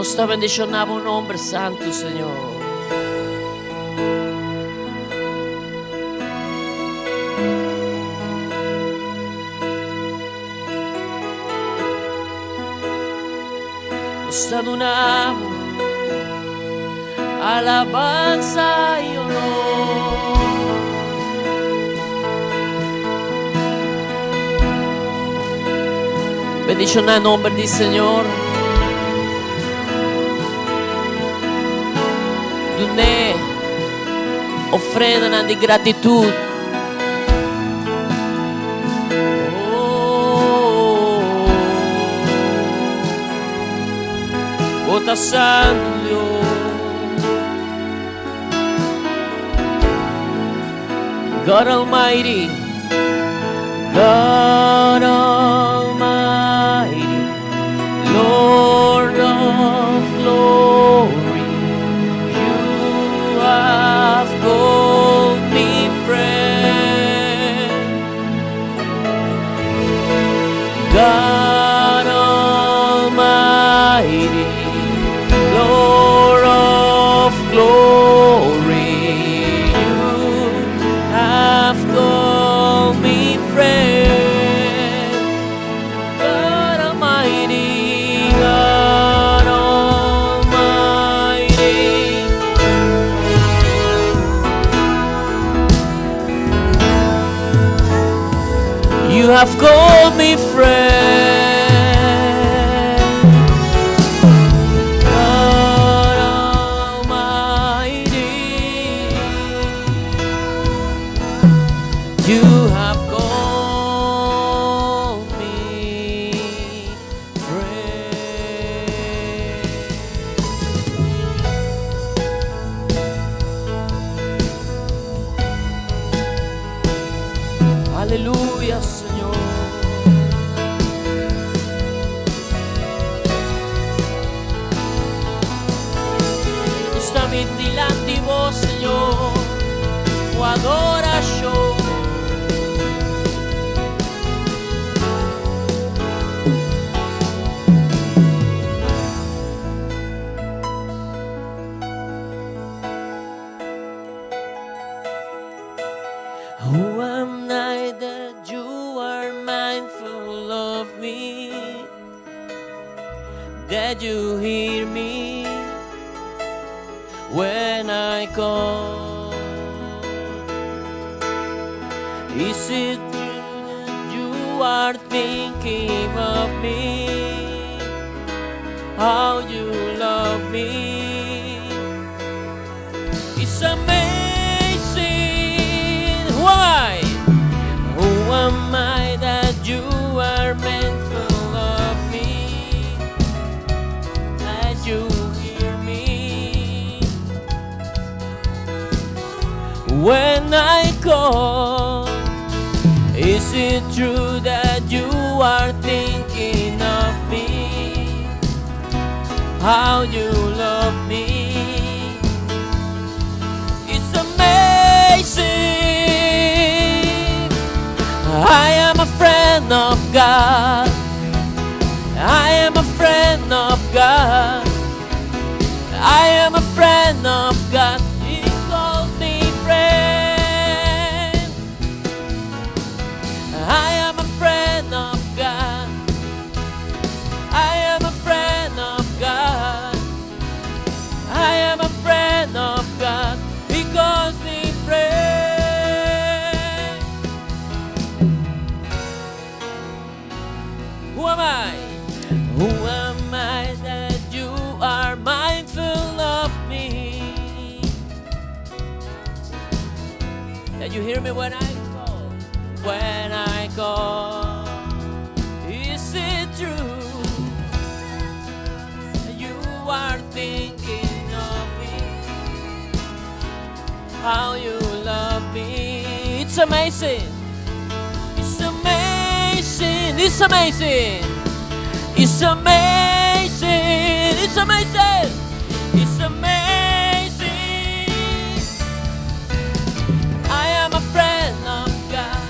Nos ta bendishoná bo nomber santu, Señor. Nos ta duna bo alabansa i honor. Bendishoná e nomber di Señor. Dun'é ofrendanan di gratitut. Oh, bo ta santu Dios. God Almighty, God Almighty, Lord of glory, you have called me friend. God Almighty, Lord of glory, you have called me friend. God Almighty, God Almighty. You have called me friend. God Almighty. You have called me friend. Aleluya, Señor. Nos ta bin dilanti bo, Señor, ku adorashon. Who am I that you are mindful of me? That you hear me when I call? Is it true that you are thinking of me? How you love me? It's amazing. Why? Who am I that you are mindful of me? That you hear me when I call. Is it true that you are thinking of me? How you love me? It's amazing. I am a friend of God. I am a friend of God. I am a friend of God. He calls me friend. I am a friend of God. I am a friend of God. I am a friend of God. He calls me friend. Who am I? Who am I that you are mindful of me? That you hear me when I call? When I call. Is it true? That you are thinking of me? How you love me? It's amazing. It's amazing. It's amazing. It's amazing. It's amazing. It's amazing. I am a friend of God.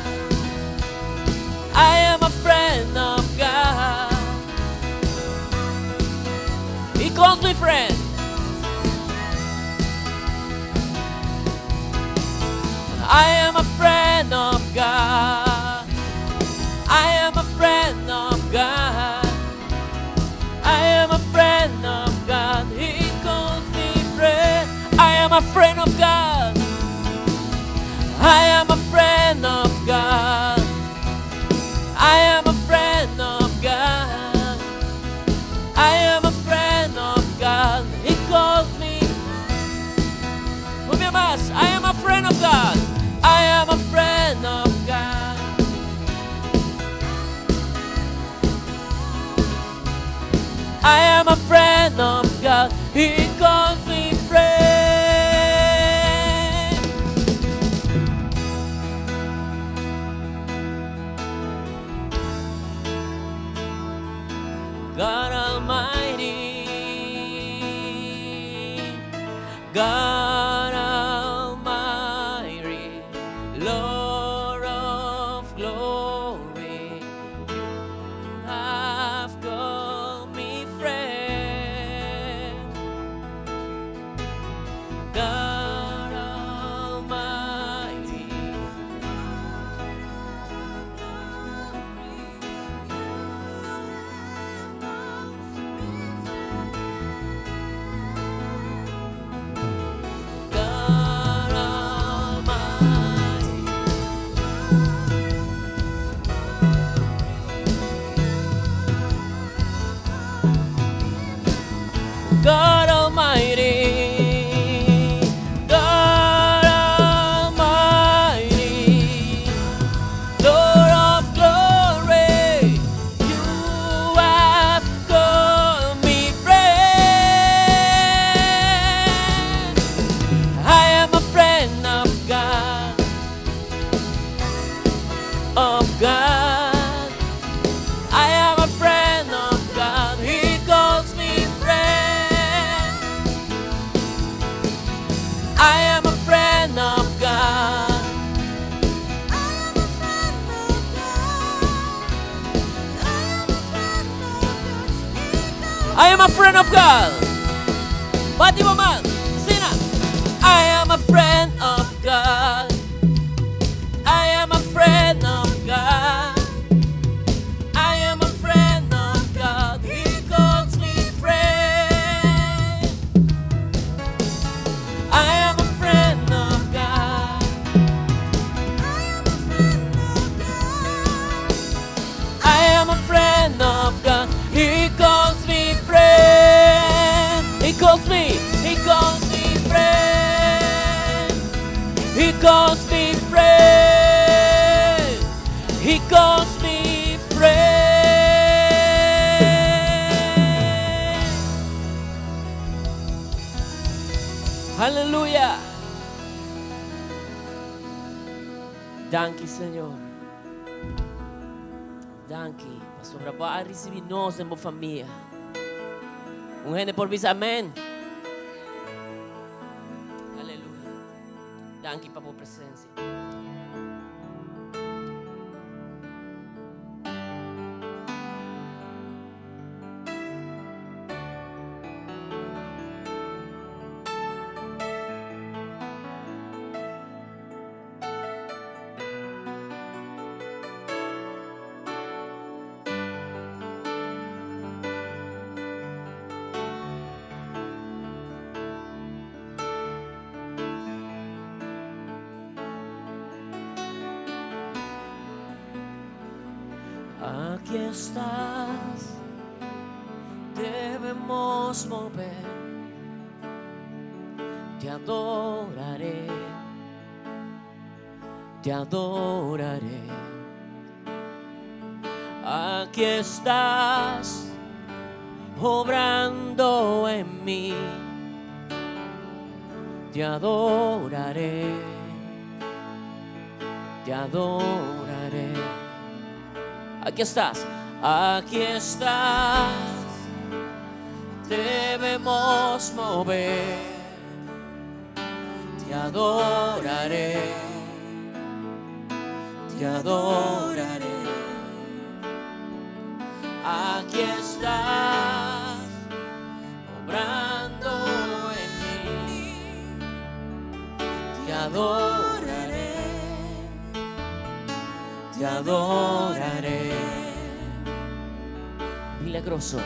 I am a friend of God. He calls me friend. I am a friend of God. I am a friend of God. I am a friend of God. He calls me friend. I am a friend of God. I am a friend of God. I am a friend of God. I am a friend of God. He calls me. Un bia mas. I am a friend of God. I am a friend of God. I am a friend of God. He calls me friend. God Almighty, God Almighty, Lord of glory, you have called me friend. God Almighty. God Almighty. God Almighty, God Almighty, Lord of glory, you have called me friend. I am a friend of God, of God. I am a friend of God. He calls me friend. I am a friend of God. I am a friend of God. I am a friend of God. He calls I am a friend of God. Bati mo man. Sina. I am a friend of God. I am a friend of God. I am a friend of God. He calls me friend. I am a friend of God. I am a friend of God. I am a friend of God. He calls me friend. He calls me. He calls me friend. He calls me friend. He calls me friend. Hallelujah. Danki, Señor. Danki, Pastor, pa risibí nos den famia. Un hende por bisa amèn. Aleluya. Danki pa bo presensia. Aquí estás, debemos mover, te adoraré, te adoraré. Aquí estás, obrando en mí, te adoraré, te adoraré. Aquí estás, debemos mover, te adoraré, te adoraré. Aquí estás, adoraré, te adoraré. Milagroso,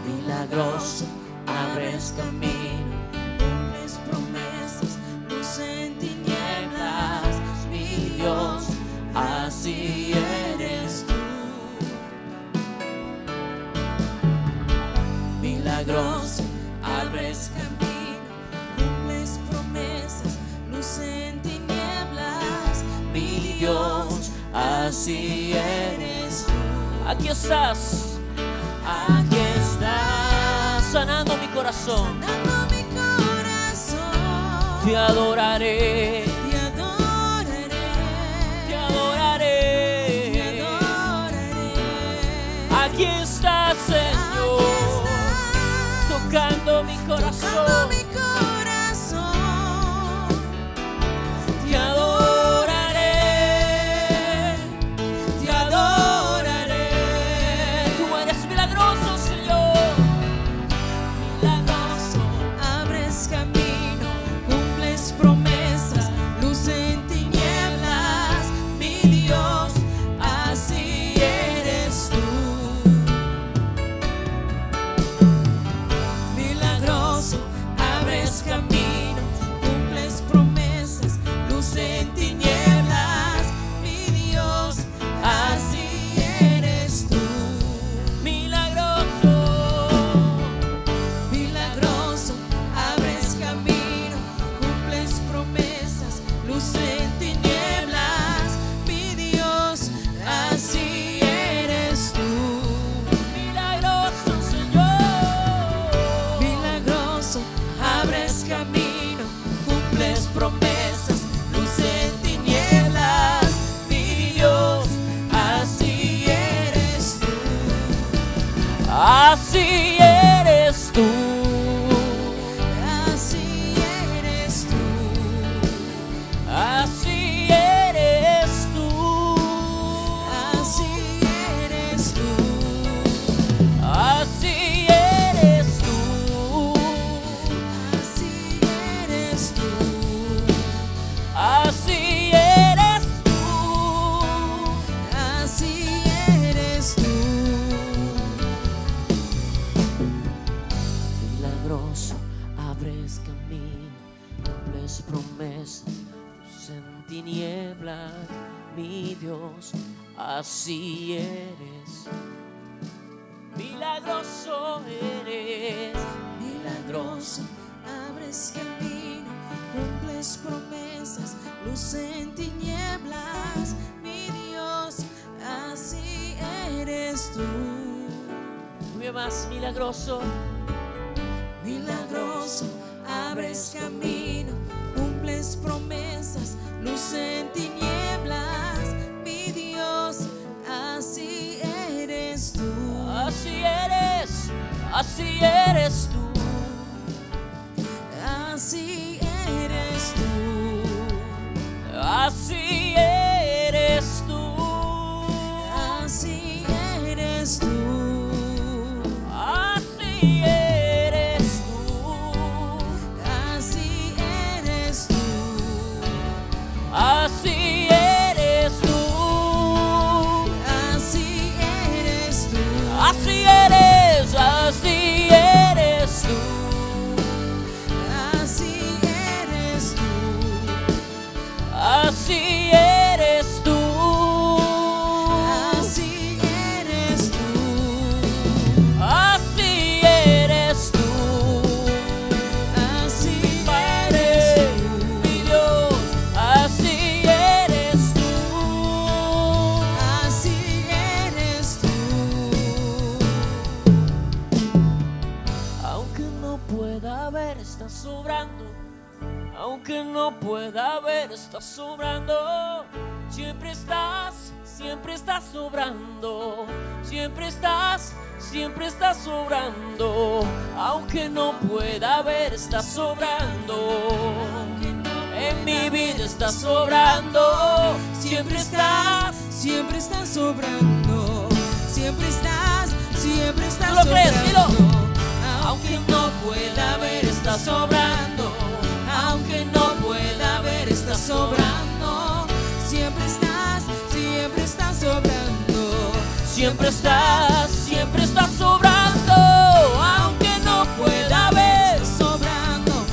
milagroso, abres camino, cumples promesas, luz en tinieblas, mi Dios, así eres tú. Milagroso, abres camino, cumples promesas, luz en tinieblas, mi Dios, así eres tú. Aquí estás, aquí estás, sanando mi corazón. Sanando mi corazón. Te adoraré, Te adoraré, te adoraré. te adoraré. Aquí estás, Señor, Aquí estás, tocando mi tocando corazón. mi corazón. Te adoraré, te adoraré. Tú eres milagroso, Señor. Milagroso, Abres camino, cumples promesas, luz en tinieblas, mi Dios, así eres tú. Milagroso, abres camino, cumples promesas, luz en tinieblas, mi Dios, así eres tú. Milagroso, Milagroso, abres camino, cumples promesas, luz en tinieblas, mi Dios, así eres tú. Milagroso, Señor. Milagroso, abres camino, cumples promesas, luz en tinieblas, mi Dios, así eres tú. Así eres tú. Así eres tú. Así eres tú. Así eres tú. Así eres tú. Así eres tú. Así eres tú. Así eres tú. Milagroso, abres camino, cumples promesas, luz en tinieblas, mi Dios, así eres. Milagroso eres, Milagroso, abres camino, cumples promesas, luz en tinieblas, mi Dios, así eres tú. Muy más milagroso, Milagroso, abres camino, cumples promesas, luz en tinieblas, mi Dios, así eres tú. Así eres tú. Así eres tú. Así eres tú. Así eres tú. Así eres tú. Así eres tú. Así eres tú. Así eres tú. Así eres, así eres tú. Así eres tú. Así eres tú. Así eres tú. Así eres tú. Así Padre, eres tú. mi Dios, así eres tú. Así eres tú. Aunque no pueda ver, estás sobrando. Aunque no pueda ver, estás sobrando. Siempre estás sobrando. Siempre estás sobrando. Aunque no pueda ver, estás sobrando. En mi vida estás sobrando. Siempre estás sobrando. Siempre estás ¿Tú lo crees? sobrando. Dilo. Aunque no pueda ver, estás sobrando. Aunque no pueda Siempre estás, siempre estás obrando, aunque no pueda ver. Estás obrando,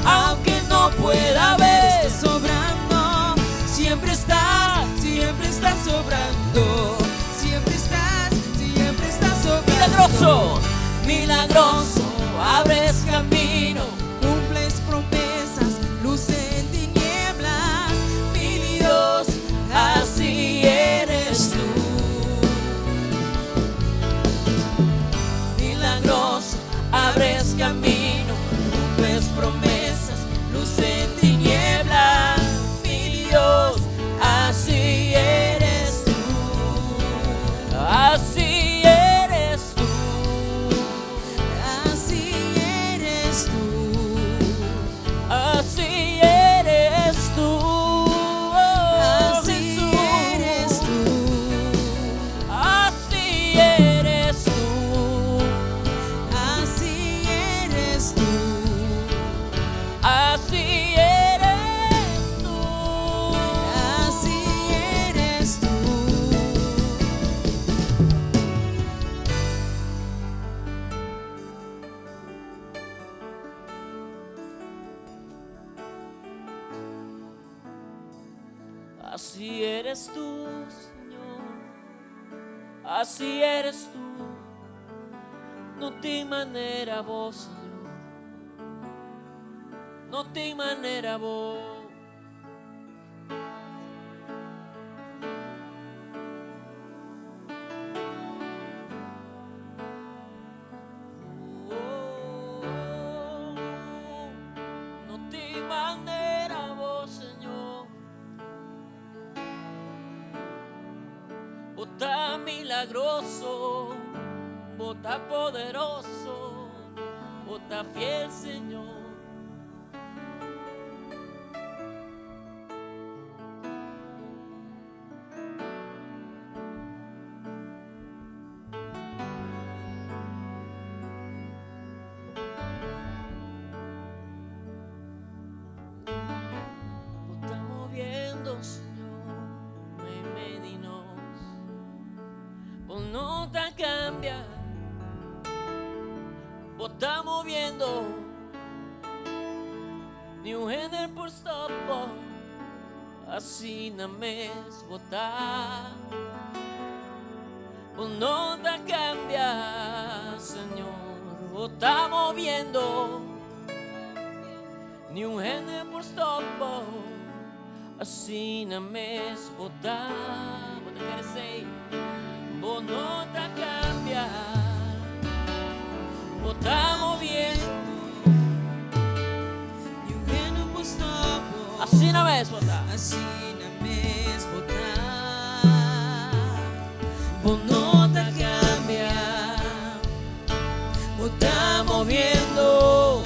Aunque no pueda ver. Estás obrando, siempre estás, siempre estás obrando, siempre estás, siempre estás obrando. Milagroso, milagroso, abres camino. Cumples promesas, luz en tinieblas, mi Dios, Así eres tú. Milagroso, abres camino, cumples promesas, luz en tinieblas, mi Dios, así eres tú. Así eres tú. Así eres tú. Así eres tú. Oh, Así Jesús. eres tú. Así eres tú. Así eres tú. Así eres tú. Así eres tú. Así eres tú, Señor. Así eres tú. No tin manera bo, Señor. No tin manera bo. Oh, no tin manera bo, Señor. Bo ta milagroso, bo ta poderoso, bo ta fiel, Señor. Bo ta moviendo, Señor, meimei di nos. Bo no ta kambia, bo ta moviendo. Ni un hende por stòp bo, asina mes bo ta. Bo no ta kambia, Señor, bo ta moviendo. Ni un hende por stòp bo, asina mes bo ta. Bo ta kere esei, bo no ta kambia, bo ta moviendo. Ni un hende por stòp bo. Asina mes bo ta. Asina mes bo ta. Bo no ta kambia. Bo ta moviendo.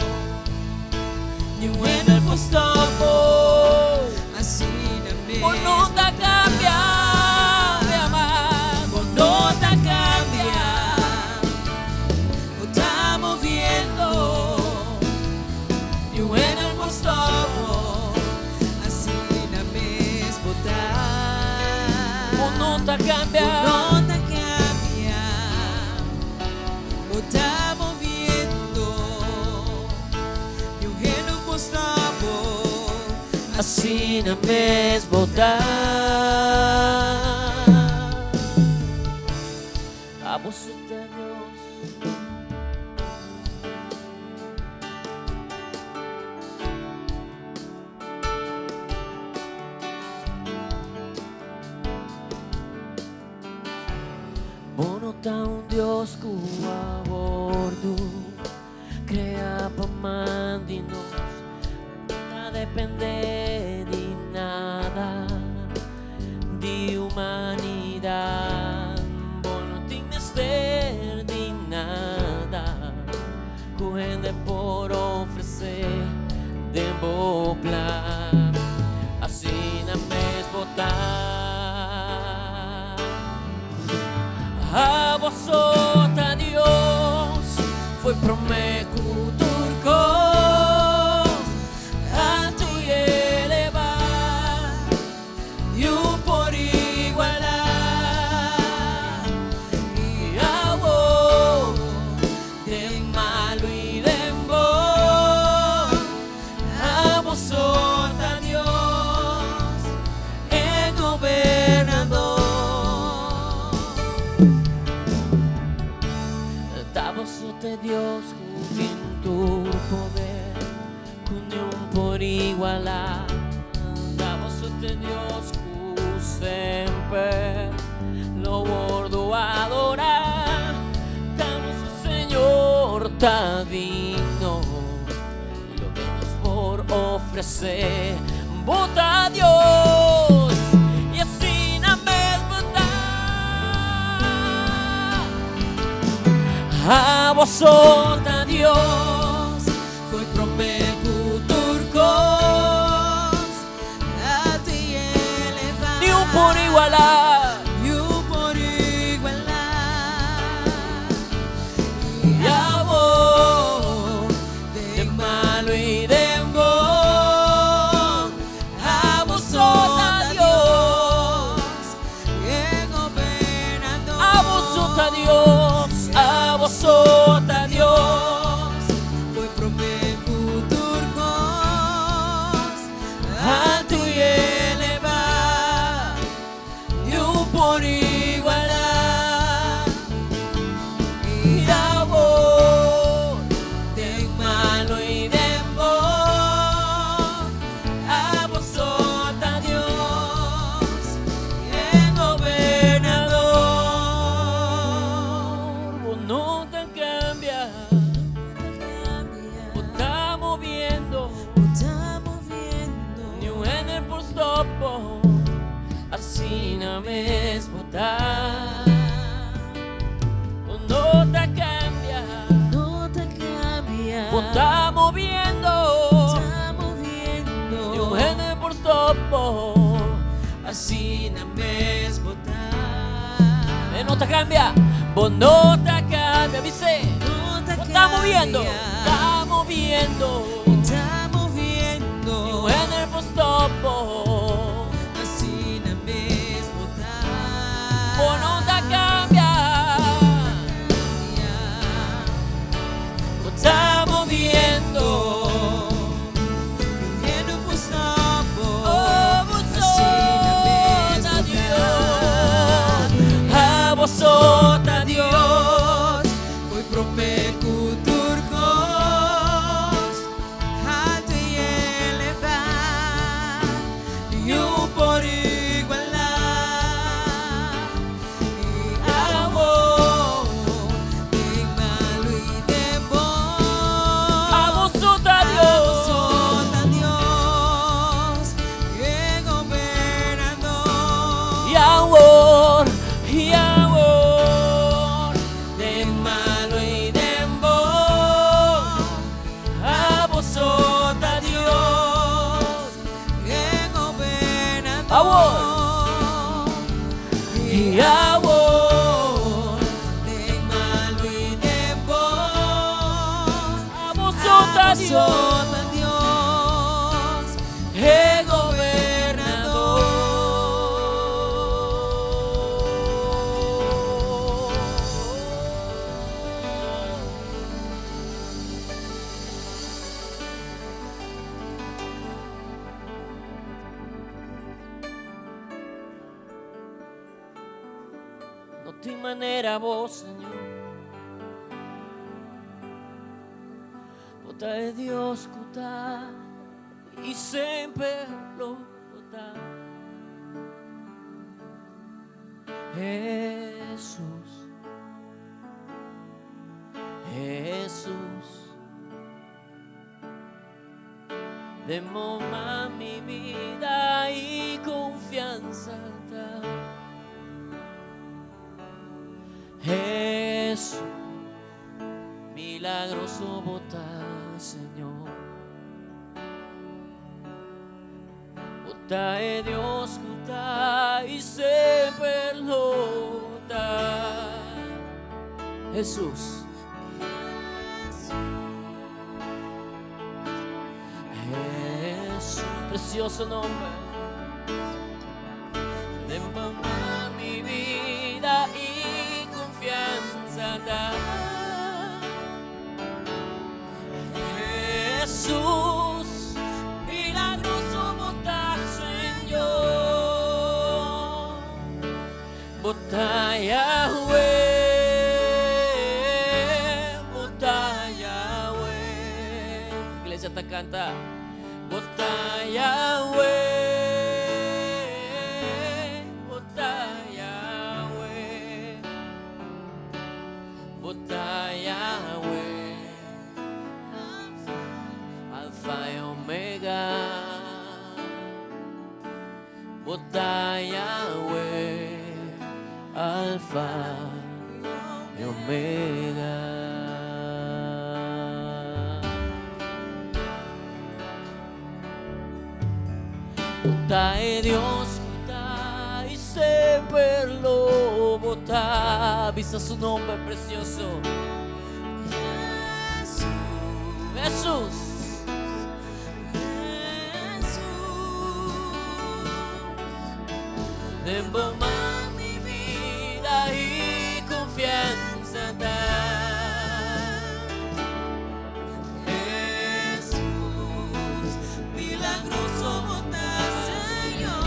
Ni un hende por stòp bo. Asina mes Bo no ta kambia, mi amor. Bo no ta kambia. Bo ta moviendo. Ni un hende por stòp bo. Asina mes bo ta. Bo no ta kambia. Bo no ta kambia. Bo ta moviendo. Ni un hende por stòp bo. Asina mes bo ta. Abo so ta Dios. Bo no ta un Dios ku a wòrdu kreá pa man di nos. No dependé di nada di humanidat. Bo no tin mester di nada ku hende por ofresé den bo plan. Asina mes bo ta. Abo so ta Dios for di promé ku tur kos altu i elevá niun por igualá. Boso ta Dios ku tin tur poder, ku niun por igualá. Ta boso ta Dios ku semper lo wordu adorá. Ta boso Señor ta digno di loke nos por ofresé. Bo ta Dios y asina mes bo ta. Abo so ta Dios, Foi promé ku tur kos alto i elevá. Ni un por igualá. Ni un por igualá. I abo den malu i den bon, abo so ta Dios. E gobernador. Abo so ta Dios, abo so ta Dios. Foi promé ku tur kos Alto i elevá, ni un por igualá. I abo den malu i den bon, abo so ta Dios, e gobernador. Bo no ta kambia, bo ta moviendo, ni un hende por stòp bo, asina mes bo ta. Bo no ta kambia, bo ta moviendo, ni un hende por stòp bo, Asina mes bo ta. E no ta kambia, bo no ta kambia, bis'é. Bo ta moviendo, ta moviendo, Ta moviendo. Ni un hende por stòp bo. Asina mes bo ta. Bo no ta kambia, bo ta moviendo. Ni un por stòp bo. Oh, bo Asina mes ta bo ta. Dios, abo so ta Dios. Foi promé ku tur kos alto i elevá, ni un por igualá. I abo den malu i den bon, Abo so ta abo so Dios. Ta Dios, e gobernador. I awor, i awor, den malu i den bon, abo so ta Dios. E gobernador. Awor. I awor, Den malu i den bon, abo so ta abo so Dios. Ta Dios, E gobernador. No tin manera bo, Señor. Bo ta e Dios ku ta i semper lo ta. Jesus, Jesus, den bo man mi bida i konfiansa ta. Jesus, milagroso bo ta, Señor. Bo ta e Dios ku ta i semper lo ta. Jesus. Jesus, precioso nombre. Den bo man mi bida i konfiansa ta. Jesus, milagroso bo ta, Señor. Bo ta Yahweh. Iglesia ta canta. Bo ta Yahweh, Bo ta Yahweh, Bo ta Yahweh, Alfa y Omega. Bo ta Yahweh, Alfa y Omega. Bo ta e Dios ku ta y semper lo bo ta. Bisa su nomber precioso. Jesús. Den bo man mi bida y confianza ta. Jesús, milagroso bo ta, Señor.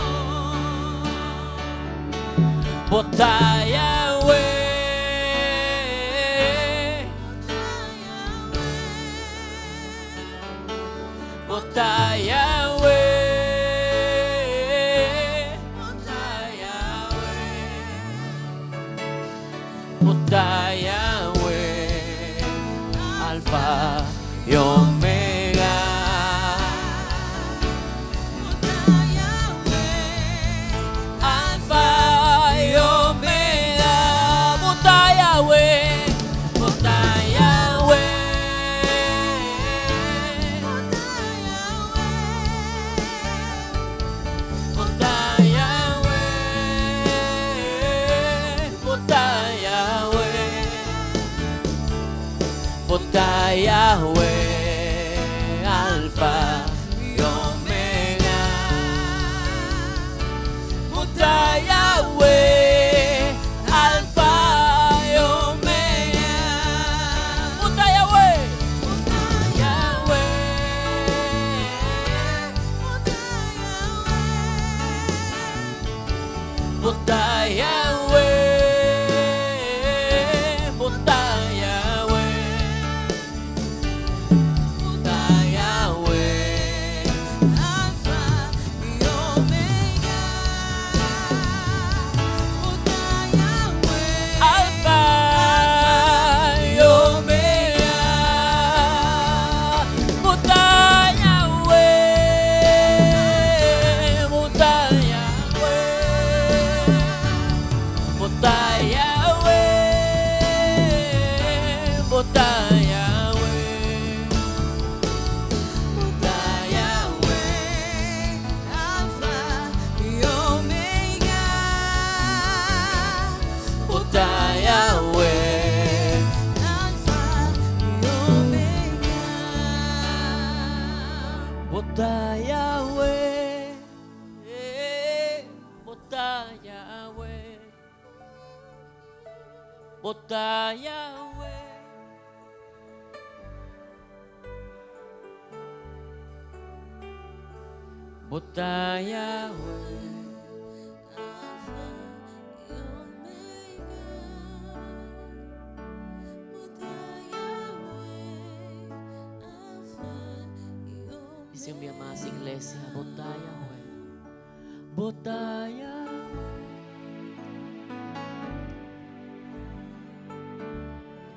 Bo ta Yahweh. Bo ta Yahweh. Bo ta Yahweh. Bo ta Yahweh. Alfa y Omega. Alfa y Omega. Bo ta Yahweh. Bo ta Yahweh. Bo ta Yahweh. Bo ta Yahweh. Bo ta Yahweh. Alfa y Omega. Bo ta Yahweh. Alfa y Omega. Bo ta Yahweh. Yahweh. Bo ta Yahweh. Bo ta Yahweh. Bo ta Yahweh. Alfa y Omega. Bo ta Yahweh. Alfa y Omega. Bo ta Yahweh. Bo ta Yahweh. Bo ta Yahweh. Bo ta Yahweh. Bo ta Yahweh. Alfa y Omega. Bo ta Yahweh. Alfa y Omega. Bo ta Yahweh. Bo ta Yahweh. Bo ta Yahweh. Bo ta Yahweh. Alfa y Omega. Bo ta Yahweh. Alfa y Omega. Dice un día más, iglesia, Bo ta Yahweh. Bo ta Yahweh.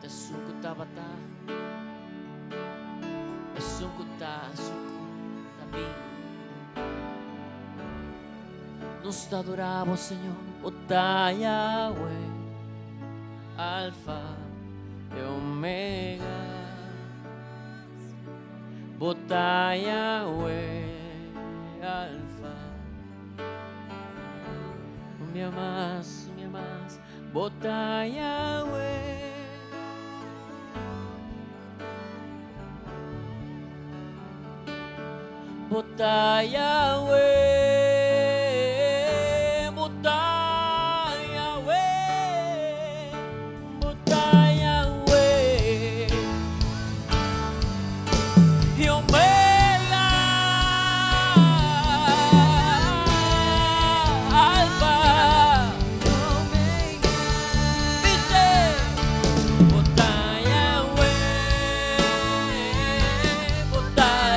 Esun ku tabata. Esun ku ta, esun ku ta bin. Nos ta adora Bo, Señor. Bo ta Yahweh. Alfa y Omega. Bo ta Yahweh. Alfa. Un dia mas, un dia mas. Bo ta Yahweh. Bo ta Yahweh. Bo ta Yahweh. Bo ta Yahweh. Y Omega. Alfa. Omega. Dice, Bo ta Yahweh, Bo ta.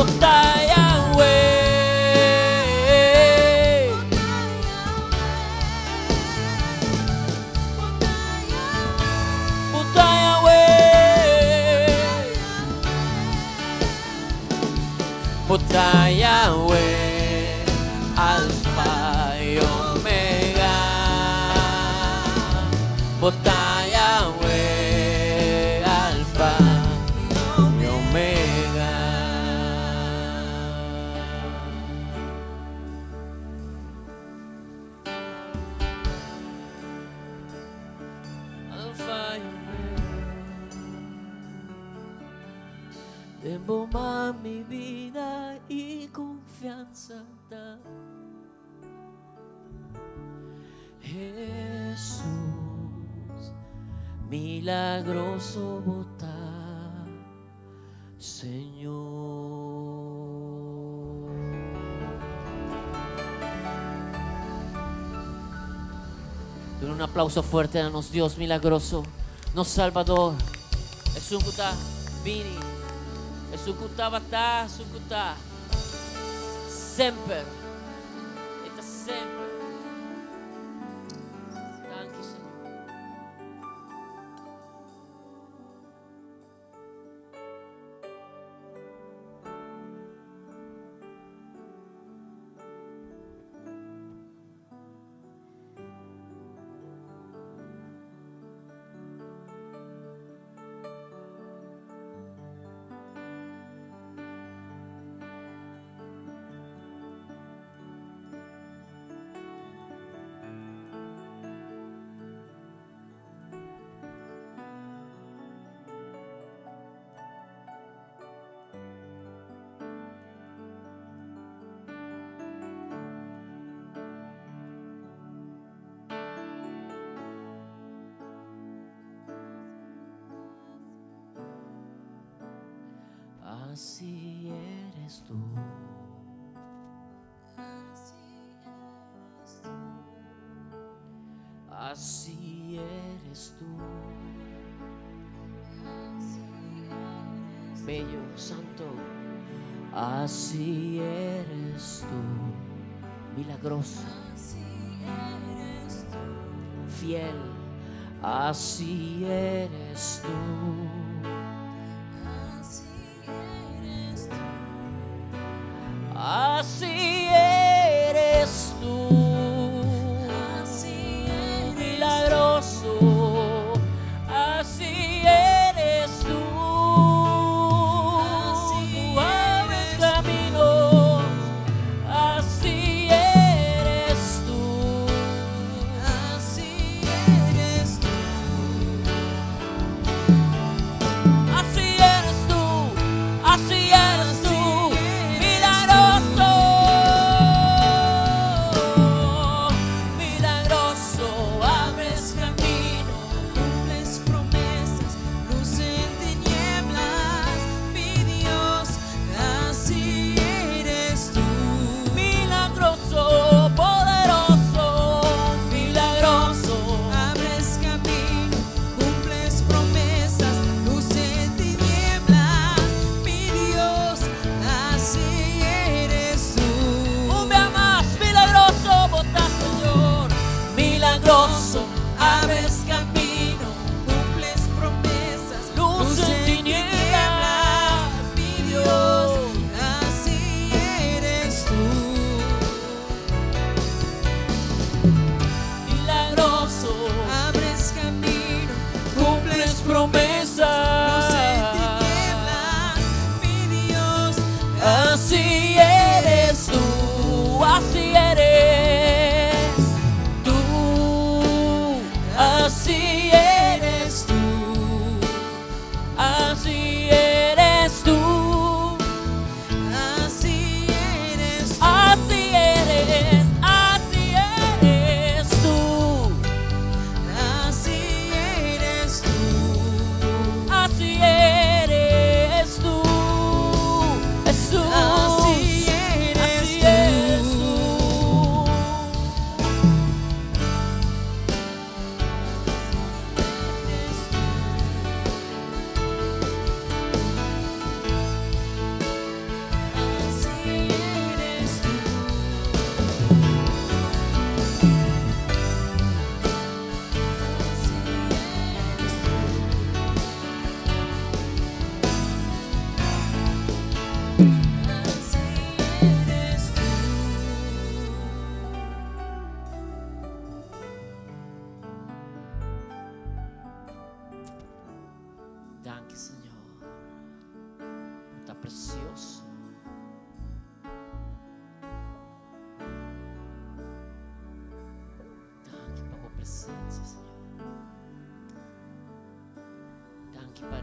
Bo ta Yahweh. Bo ta Yahweh. Bo ta Yahweh, Alfa y Omega. Bo ta Yahweh, Alfa y Omega. Alfa y Omega. Den bo man mi bida y confianza ta. Jesús, milagroso bo ta, Señor. Duna un aplauso fuerte na nos Dios milagroso, nos Salvador, esun ku ta bini, esun ku tabata, esun ku ta semper, e ta semper. Danki, Señor. Así eres tú. Así eres tú. Bello, santo. Así eres tú. Milagroso. Fiel. Así eres tú. Así eres tú. Milagroso. Así eres tú. Tú abres caminos. Así eres tú. Así eres tú. Así eres tú. Así eres tú. Milagroso. Milagroso. Abres camino. Cumples promesas, luz en tinieblas, mi Dios, así eres tú. Milagroso, poderoso, milagroso. Abres camino, cumples promesas, luz en tinieblas, mi Dios, así eres tú. Un día más, milagroso, bo ta Señor. Milagroso, abres camino, Cumples promesas, luz en tinieblas, mi Dios, así eres tú. Milagroso, Abres camino, cumples luz en promesas. tinieblas, mi Dios, Así eres tú, así eres tú, así eres tú, así eres tú, así eres tú, así eres, así eres tú, así eres tú, así eres tú, Jesús. así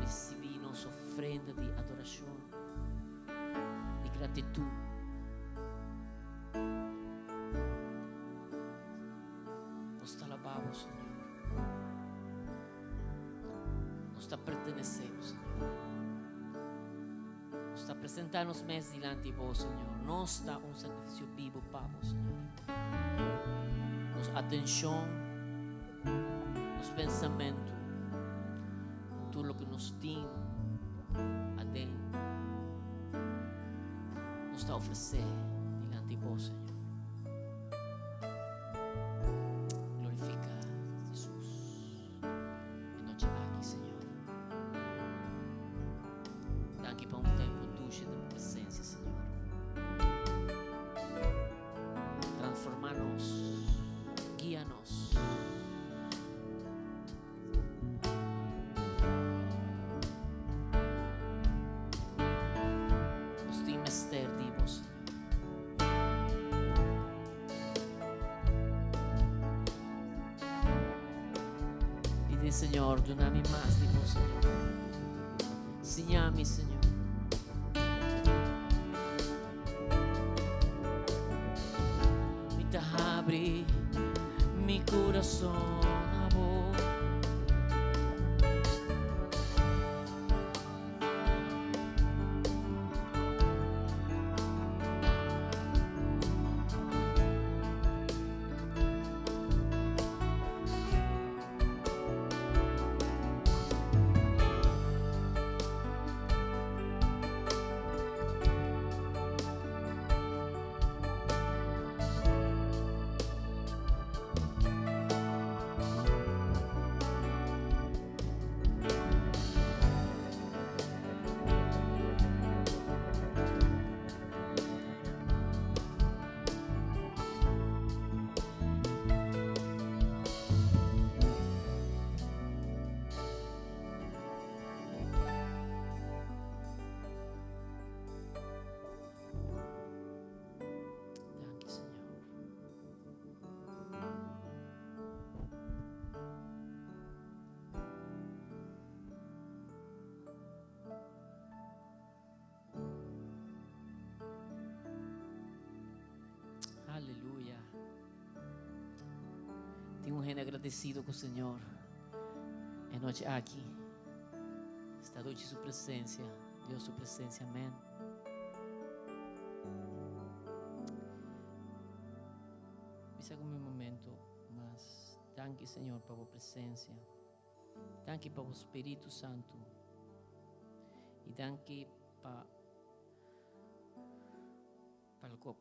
risibí nos ofrenda di adorashon, di gratitut. Nos ta alabá bo, Señor. Nos ta pertenesé bo, Señor. Nos ta presentá nos mes dilanti bo, Señor. Nos ta un sakrifisio bibu pa bo, Señor. Nos atenshon, nos pensamentu, tur loke nos tin aden, nos ta ofresé dilanti bo, Señor. Glorifica Jesus e noche aki, Señor. Danki pa un tempo dushi den bo presencia, Señor. Transforma nos, guia nos. Nos tin mester di bo, Señor. Pidi Señor, duna mi mas di bo, Señor. Siña mi, Señor. Mi ta habri mi corazón a bo. Danki, Señor. Aleluya. Tin un hende agradecido cu Señor e noche aki. Sta duchi su presencia, Dios su presencia. Amén. Bisa cu mi momento mas. Danki Señor pa bo presencia. Danki pa bo Spiritu Santu. I danki pa pa loke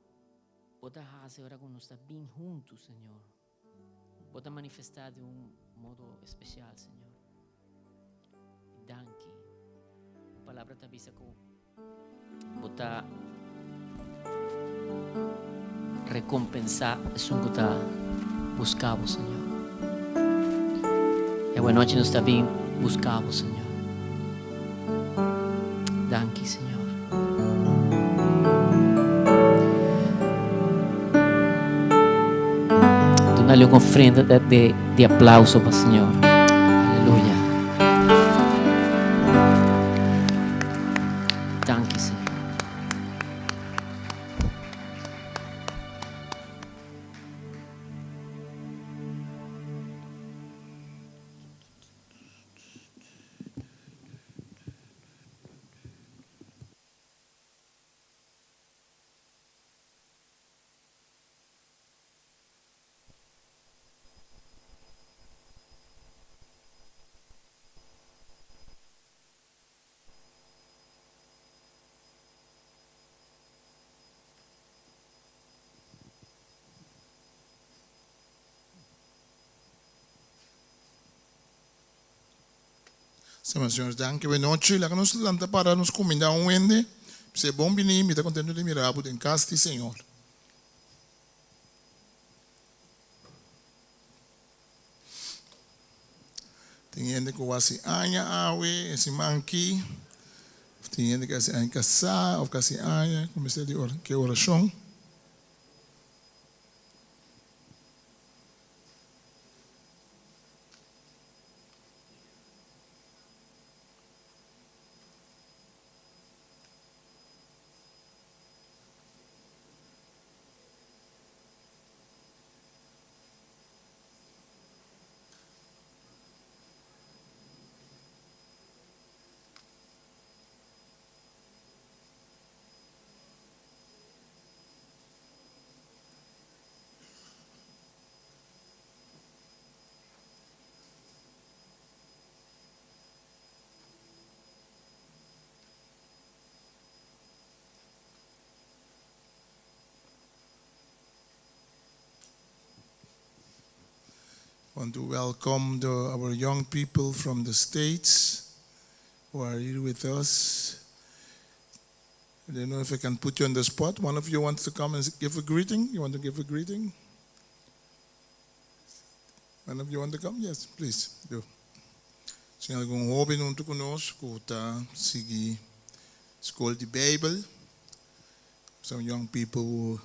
bo ta hasi ora ku nos ta bin huntu, Señor. Bo ta manifestá di un modo espesial, Señor. I danki. Bo palabra ta bisa ku bo ta Recompensá esun ku ta buska bo, Señor. E awe nochi nos ta bin buska bo, Señor. Danki, Señor. Dunale un ofrenda de, de, de aplauso pa Señor. Aleluya. Danki, Señor. Señor, señor, danki buena nochi. Laga nos lanta para nos kuminda un wende. P'esei bon bini, mi ta kontento di mira bo den kas di Señor. Tin hende ku hasi aña awe e siman aki. Tin hende ku hasi aña kasá òf kasi aña ku mester di ke orashon. Want to welcome our young people from the States who are here with us. I don't know if I can put you on the spot. One of you wants to come and give a greeting? You want to give a greeting? One of you want to come? Yes, please do. Tin algun hóben huntu ku nos ku ta sigui skol di Beibel. Some young people who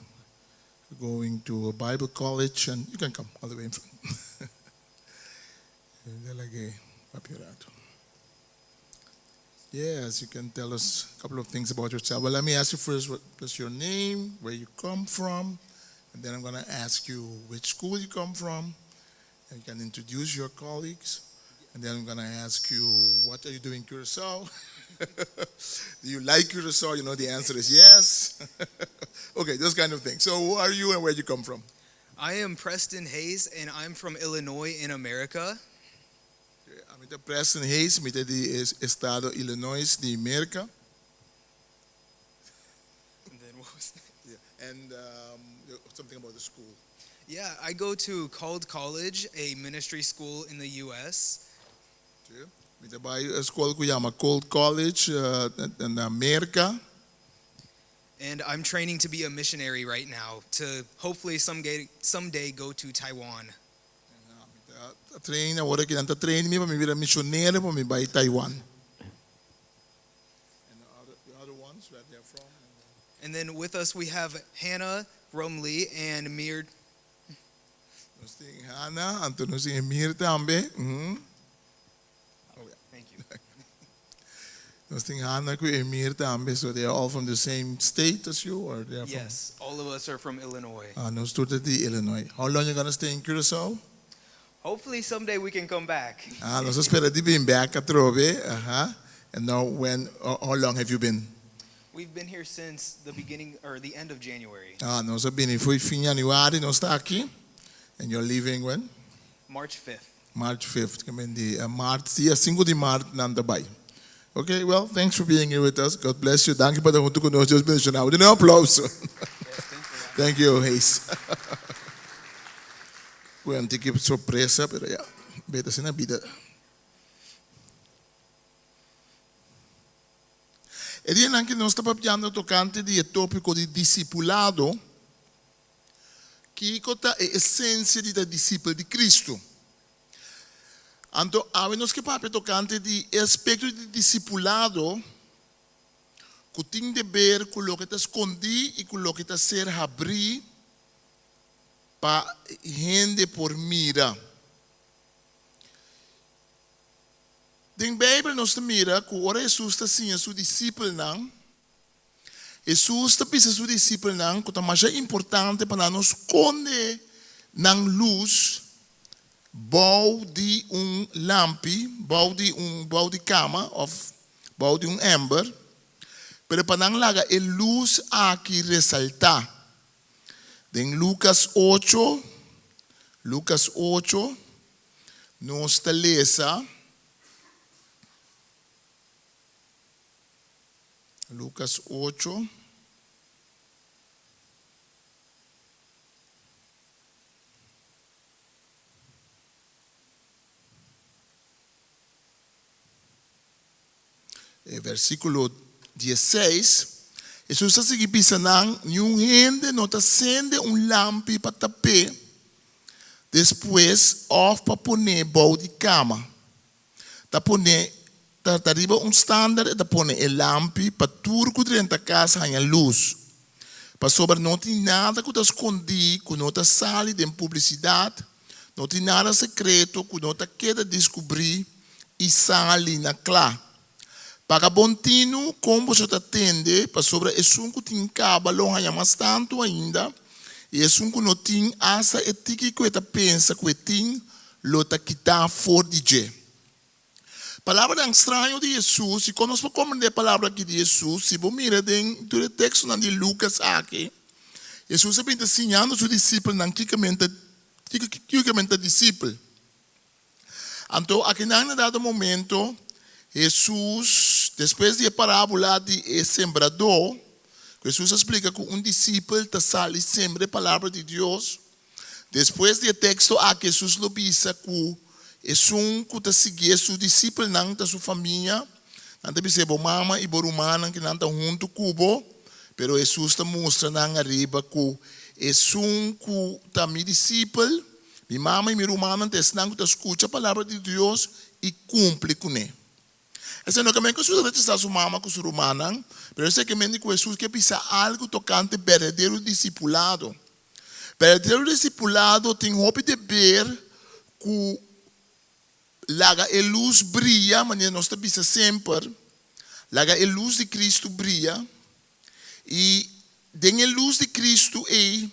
are going to a Bible college, and you can come all the way in front. Delege papirato. Yes, you can tell us a couple of things about yourself. Well, let me ask you first what's your name, where you come from, and then I'm going to ask you which school you come from, and you can introduce your colleagues. And then I'm going to ask you, what are you doing in Curacao? Do you like Curacao? You know, the answer is yes. Okay, those kind of things. So, who are you and where you come from? I am Preston Hayes, and I'm from Illinois in America. Ami ta Preston Hayes, mi ta di estado Illinois, di Amerika. And then what was that? Yeah. And something about the school. Yeah, I go to Called College, a ministry school in the U.S. Mi ta bai skol ku yama Called College na Amerika. And I'm training to be a missionary right now to hopefully someday go to Taiwan. Train, awor aki nan ta train mi pa mi bira misionero pa mi bai Taiwan. And the other ones, where they're from? And then with us we have Hannah Rumley and Mir. Nos tin Hannah, anto nos tin Emir tambe. Oh, yeah. Thank you. Nos tin Hannah ku Emir tambe, so they are all from the same state as you, or they are from? Yes, all of us are from Illinois. Ah, nos tur ta di Illinois. How long you gonna stay in Curacao? Hopefully someday we can come back. Ah, nos ta spera di bin bèk atrobe. Aha. And now how long have you been? We've been here since the beginning or the end of January. Ah, nos a bini for di fin di yanüari, nos ta aki. And you're leaving when? March 5th. March 5th. Ke men di mart, dia 5 di mart nan ta bai. Okay, well, thanks for being here with us. God bless you. Danki pa ta huntu ku nos. Dios bendishoná. Un aplouso. Yes, thanks for that. Thank you, Hayes. Bueno, tin ku sorpresa, pero ya, beta asina bida. E dianan aki nos ta papiando tokante di tópiko di disipulado, ku ta e esensia di disipel di Kristu. Anto, awe nos ke papia tokante di aspekto di disipulado, ku tin di ber ku loke ta skondí i ku loke ta ser habrí pa hende por mira. Den Beibel nos mira ku ora Hesus ta siña su disipelnan, Hesus ta bisa su disipelnan ku ta mas importante pa nan skonde nan lus bou di un lampi, bou di kama, òf bou di un ember, pero pa nan laga e lus aki resaltá. Den Lucas 8, Lucas 8, nos ta lesa Lucas 8, versíkulo 16, Hesus a sigui bisa nan, "Ningun hende no ta sende un lampi pa tap'é, despues òf pa pon'é bou di kama. Ta pon'é ta riba un stándar, ta pone e lampi pa tur ku drenta kas haña lus. Pasobra no tin nada ku ta skondí, ku no ta sali den publisidat, no tin nada sekreto ku no ta keda deskubrí i sali na kla. Paga bon tinu kon boso ta tende, pasobra esun ku tin kaba lo haña mas tantu ainda, i esun ku no tin, asta e tiki ku e ta pensa ku e tin, lo ta kitá for di dje." Palabranan straño di Hesus, i kon nos por komprendé palabra aki di Hesus? Si bo mira den tur e tekstonan di Lukas aki, Hesus a bin ta siñando su disipelnan kiko ta disipel. Anto, akinan na dado momento, Hesus, despues di e parábola di e sembradó, Hesus a splika ku un disipel ta sali sembra e palabra di Dios. Despues di e teksto aki Hesus lo bisa ku esun ku ta siguié su disipelnan ta su famia. Nan ta bis'é, Bo mama i bo rumannan ku nan ta huntu ku bo. Pero Hesus ta mustra nan ariba ku esun ku ta mi disipel, mi mama i mi rumannan ta esnan ku ta skucha palabra di Dios i kumpli kuné. Esei no ke men ku Hesus a rechasá su mama ku su rumannan, pero esei ke men di ku Hesus ke bisa algu tokante berdadero disipulado. Berdadero disipulado tin hopi deber ku laga e lus bria, manera nos ta bisa semper, laga e lus di Kristu bria, i den e lus di Kristu ei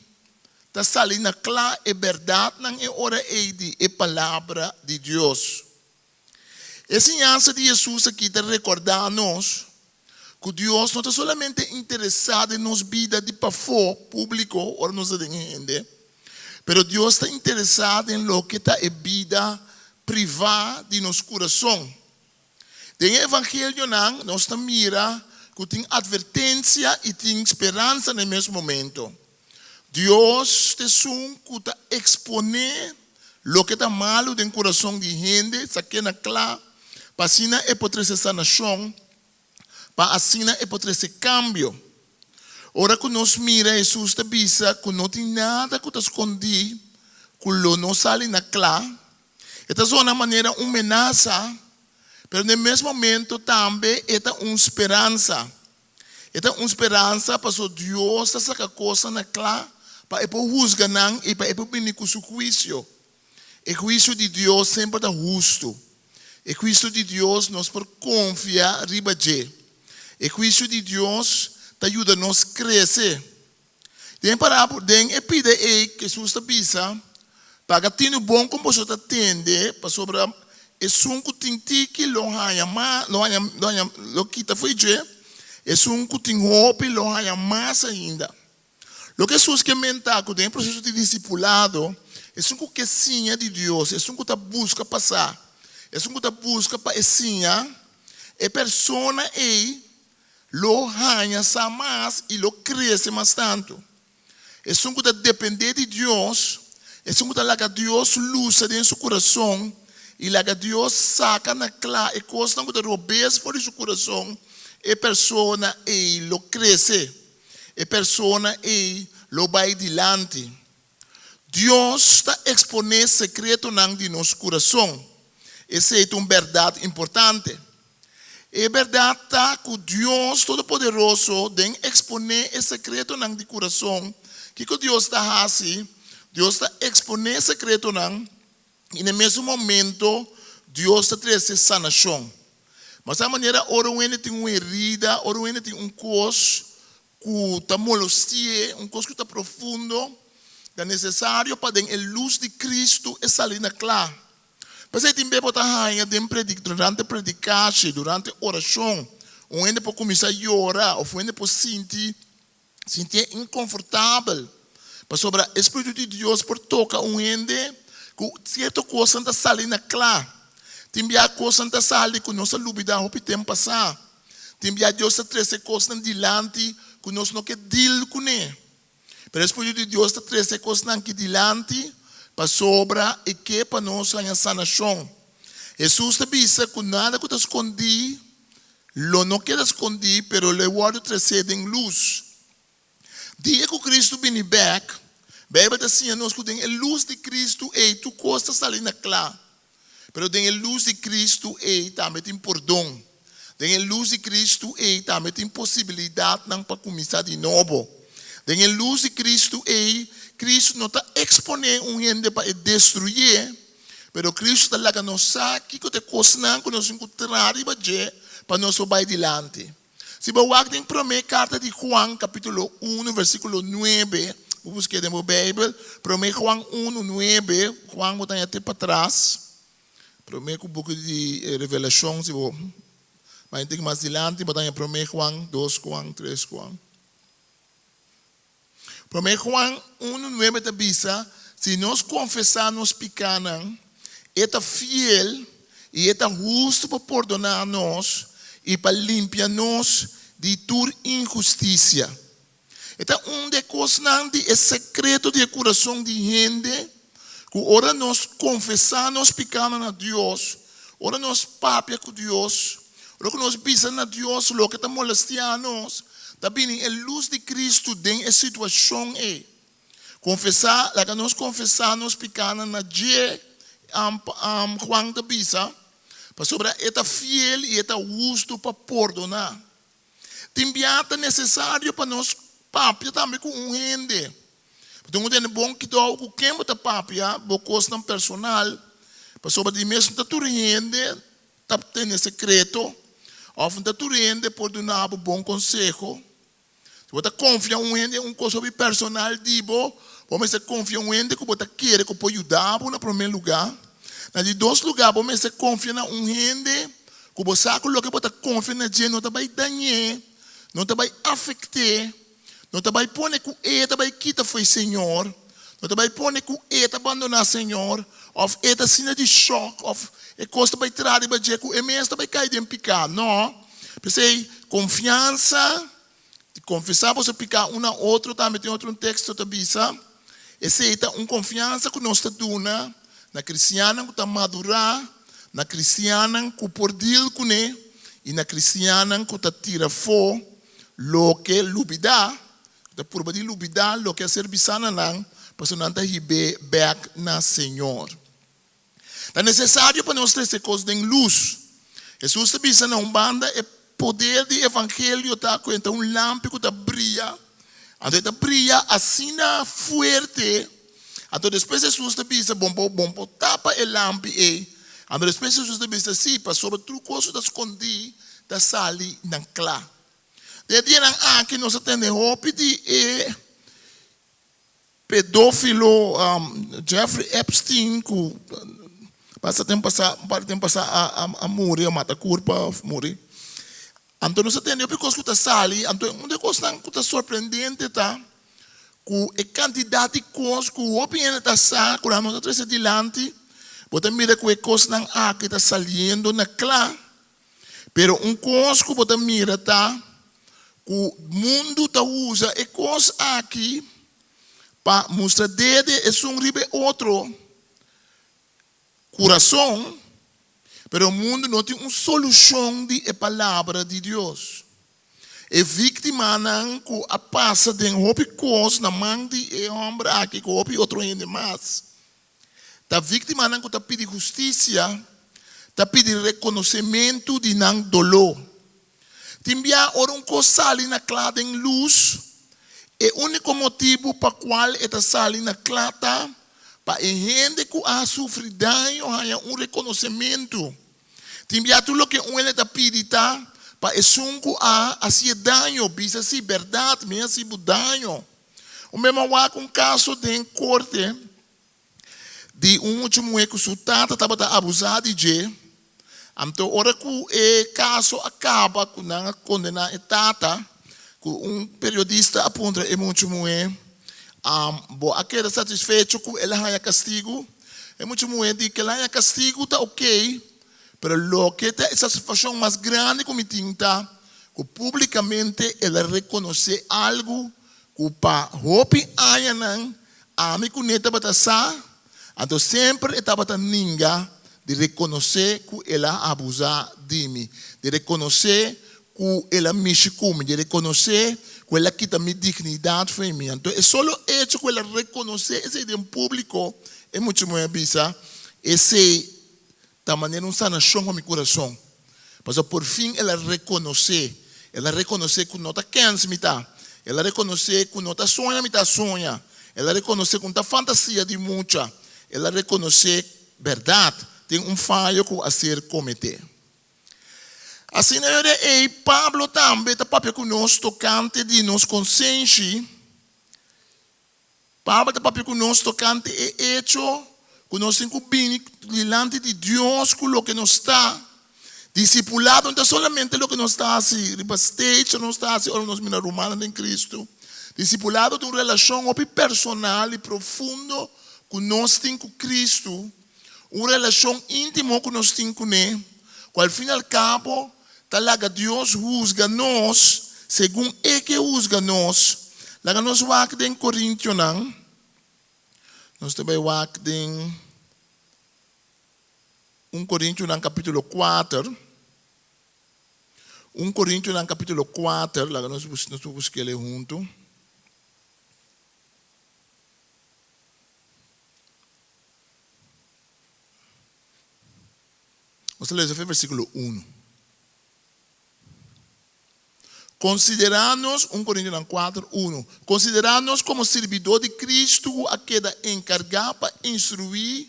ta sali na kla e bèrdatnan e ora ei di e Palabra di Dios. E siñansa di Hesus aki ta rekordá nos ku Dios no ta solamente interesá den nos bida di pafó, públiko, ora nos ta den hende, pero Dios ta interesá den loke ta e bida privá di nos kurason. Den e Evangelionan nos ta mira ku tin atvertensia i tin speransa na e mes momento. Dios ta esun ku ta eksponé loke ta malu den kurason di hende, sak'é na kla, pa asina e por trese sanashon, pa asina e por trese kambio. Ora ku nos mira Hesus ta bisa ku no tin nada ku ta skondí ku lo no sali na kla, e ta zona manera un menasa, pero na e mes momento tambe e ta un speransa. E ta un speransa paso Dios ta saka kosnan na kla pa e por husga nan i pa e por bini ku su huisio. E huisio di Dios semper ta hustu. E huisio di Dios nos por konfia riba dje. E huisio di Dios ta yuda nos krese. Den e parabula, den e pida ei, Hesus ta bisa, Paga tinu bon kon boso ta tende, pasobra esun ku tin tiki lo haña mas, lo haña, lo haña, lo kita fo'i dje, esun ku tin hopi lo haña mas ainda. Loke Hesus ke menta ku den e proseso di disipulado, esun ku ke siña di Dios, esun ku ta buska pa sa, esun ku ta buska pa e siña, e persona ei lo haña sa mas i lo krese mas tantu. Esun ku ta dependé di Dios, esun ku ta laga Dios lusa den su kurason i laga Dios saka na kla e kosnan ku ta robes for di su kurason, e persona ei lo krese, e persona ei lo bai dilanti. Dios ta eksponé sekretonan di nos kurason. Esei ta un bèrdat importante. E bèrdat ta ku Dios Todopoderoso den eksponé e sekretonan di kurason. Kiko Dios ta hasi? Dios ta eksponé sekretonan i na e mesun momento Dios ta trese sanashon. Mas ta manera ora un hende tin un herida, ora un hende tin un kos ku ta molosti'é, un kos ku ta profundo, ta nesesario pa den e lus di Kristu e sali na kla. P'esei tin be bo ta haña den predi, durante predikashi, durante orashon, un hende por kuminsá yora òf un hende por sinti, sintié inkonfortabel, pasobra e Spiritu di Dios por toka un hende ku sierto kosnan ta sali na kla. Tin bia kosnan ta sali ku nos a lubidá hopi tempu pasá. Tin bia Dios ta trese kosnan dilanti ku nos no ke dil kuné. Pero e Spiritu di Dios ta trese e kosnan aki dilanti pasobra e ke pa nos haña sanashon. Hesus ta bisa ku nada ku ta skondí lo no keda skondí, pero lo e wòrdu tresé den lus. Dia ku Kristu bini bèk, Beibel ta siña nos ku den e lus di Kristu ei tur kos ta sali na kla. Pero den e lus di Kristu ei tambe tin pordon. Den e lus di Kristu ei tambe tin posibilidatnan pa kuminsá di nobo. Den e lus di Kristu ei, Kristu no ta eksponé un hende pa e destruyé, pero Kristu ta laga nos sa kiko ta e kosnan ku nos tin ku traha riba dje pa nos por bai dilanti. Si bo wak den promé karta di Juan, kapítulo unu, versíkulo nuebe, bo busk'é den bo Beibel, promé Juan unu, nuebe, Juan bo ta haña te patras, promé ku buki di Revelashon, si bo bai un tiki mas dilanti, bo ta haña promé Juan, dos Juan, tres Juan. Promé Juan unu nuebe ta bisa, Si nos konfesá nos pikánan, e ta fiel i e ta hustu pa pordoná nos i pa limpia nos di tur inhustisia. E ta un di e kosnan di e sekreto di e kurason di hende ku ora nos konfesá nos pikánan na Dios, ora nos papia ku Dios, ora ku nos bisa na Dios loke ta molestiá nos, ta bini e lus di Kristu den e situashon ei. Konfesá, laga nos konfesá nos pikánan na dje, Juan ta bisa, pasobra e ta fiel i e ta hustu pa pordoná. Tin bia ta nesesario pa nos papia tambe ku un hende. Bo tin ku tene bon kidou ku ken bo ta papia bo kosnan personal, pasobra di mes no ta tur hende ta tene sekreto òf no ta tur hende por duna bo bon konseho. Si bo ta konfia un hende un kos hopi personal di bo, bo mester konfia un hende ku bo ta kere ku por yuda bo na promé lugá. Na di dos lugá, bo mester konfia na un hende ku bo sa ku loke bo ta konfia na dje no ta bai dañ'é, no ta bai afekt'é, no ta bai pone ku e ta bai kita fo'i Señor, no ta bai pone ku e ta bandoná Señor, òf e ta asina di shòk òf e kos ta bai traha riba dje ku e mes ta bai kai den piká. Nò. P'esei, konfiansa di konfesá boso piká un na otro tambe tin otro un teksto ta bisa. Esei ta un konfiansa ku nos ta duna na kristiannan ku ta madurá, na kristiannan ku por dil kuné i na kristiannan ku ta tira afó loke lubidá, ku ta purba di lubidá loke a ser bisá na nan, pasobra nan ta hib'é bèk na Señor. Ta nesesario pa nos trese kos den lus. Hesus ta bisa na un banda e poder di evangelio ta ku e ta un lampi ku ta bria, anto e ta bria asina fuerte, anto despues Hesus ta bisa bon por bon por tapa e lampi ei, anto despues Hesus ta bisa si pasobra tur kos ku ta skondí ta sali na kla. Den e dianan aki nos a tende hopi di e Pedófilo Jeffrey Epstein ku basta tempu pasá, un par di tempu pasá a muri, a mata kurpa òf muri. Anto nos a tende hopi kos ku ta sali, anto un di e kosnan ku ta sorprendente ta ku e kantidat di kos ku hopi hende ta sa ku nan no ta trese dilanti, bo ta mira ku e kosnan aki ta saliendo na kla. Pero un kos ku bo ta mira ta ku mundu ta usa e kos aki pa mustra dede esun riba e otro kurason, pero mundu no tin un solushon di e palabra di Dios. E víktimanan ku a pasa den hopi kos na man di e hòmber aki ku hopi otro hende mas, Ta víktimanan ku ta pidi hustisia, ta pidi rekonosementu di nan doló. Tin bia ora un kos sali na kla den lus, e úniko motibu pa kual e ta sali na kla ta pa e hende ku a sufri daño haña un rekonosementu. Tin bia tur loke un hende ta pidi ta pa esun ku a hasié daño bisa si, Bèrdat, mi a hasi bo daño. Un bes mi a wak un kaso den korte di un mucha muhé ku su tata tabata abusá di dje. Anto ora ku e kaso a kaba ku nan a kondená e tata, ku un periodista a puntra e mucha muhé, Bo a keda satisfecho ku el a haña kastigu? E mucha muhé di, Ku el a haña kastigu ta okey, pero loke ta e satisfakshon mas grandi ku mi tin ta ku públikamente el a rekonosé algu ku pa hopi añanan ami ku ne tabata sa, anto semper e tabata ninga di rekonosé ku el a abusá di mi, di rekonosé ku el a mishi ku mi, di rekonosé ku el a kita mi dignidat fo'i mi. Anto e solo echo ku el a rekonosé esei den públiko, e mucha muhé a bisa, esei Ta manera un sanashon pa mi kurason, pasobra por fin el a rekonosé, el a rekonosé ku no ta kèns mi ta, el a rekonosé ku no ta soña mi ta soña, el a rekonosé ku no ta fantasia di mucha, el a rekonosé bèrdat, tin un fayo ku a ser kometé. Asina e ora ei Pablo tambe ta papia ku nos tokante di nos konsenshi. Pablo ta papia ku nos tokante e echo ku nos tin ku bini dilanti di Dios ku loke nos ta. Disipulado no ta solamente loke nos ta hasi riba stage o nos ta hasi ora nos mira rumannan den Kristu. Disipulado ta un relashon hopi personal i profundo ku nos tin ku Kristu, un relashon íntimo ku nos tin kuné, ku al fin i al kabo ta laga Dios husga nos segun e ke husga nos. Laga nos wak den Korintionan, nos ta bai wak den un Korintionan kapítulo kuater, un Korintionan kapítulo kuater, laga nos nos busk'el huntu. Nos ta lesa for versíkulo unu. Konsiderá nos, un Korintionan kuater, unu, Konsiderá nos komo sirbidó di Kristu ku a keda enkargá pa instruí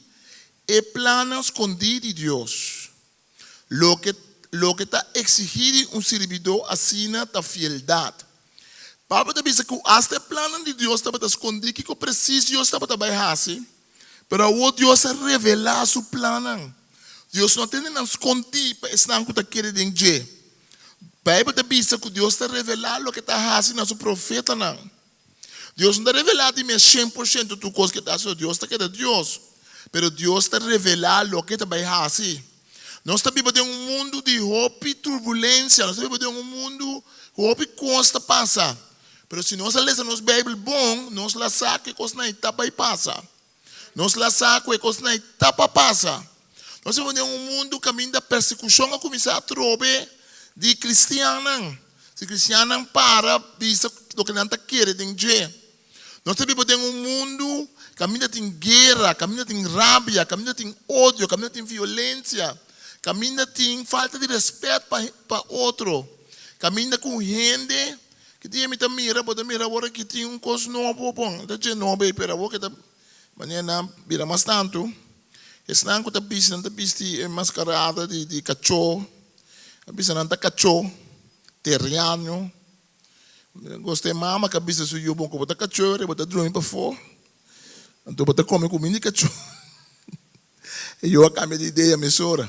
e plannan skondí di Dios. Loke loke ta eksigí di un sirbidó asina ta fieldat. Pablo ta bisa ku asta e plannan di Dios tabata skondí kiko presis Dios tabata bai hasi, pero awor Dios a revelá su plannan. Dios no a tene nan skondí pa esnan ku ta kere den dje. Beibel ta bisa ku Dios ta revelá loke ta hasi na su profetanan. Dios no ta revelá di mes shen por shento tur kos ke ta hasi, Dios ta keda Dios. Pero Dios ta revelá loke ta bai hasi. Nos ta biba den un mundu di hopi turbulensia, nos ta biba den un mundu ku hopi kos ta pasa. Pero si nos a lesa nos Beibel bon, nos la sa ke kosnan ei ta bai pasa. Nos la sa ku e kosnan ei ta pa pasa. Nos ta biba den un mundu kaminda persekushon a kuminsá atrobe di kristiannan. Si kristiannan para bisa loke nan ta kere den dje. Nos ta biba den un mundu kaminda tin guera, kaminda tin rabia, kaminda tin odio, kaminda tin violensia, kaminda tin falta di rèspèt pa pa otro, kaminda ku hende Ki dia mi ta mira, bo ta mira awor aki tin un kos nobo, bon, ta dje nobo ei, pero awor ke ta manera nan bira mas tantu, esnan ku ta bisti, nan ta bisti e maskarada di di kachó, a bisa nan ta kachó, teriano, mi gusta e mama ku a bisa su yu, bon, ku bo ta kachó bo ta drumi pafó, anto bo ta kome kuminda di kachó. E yu a kambia di idea mesora.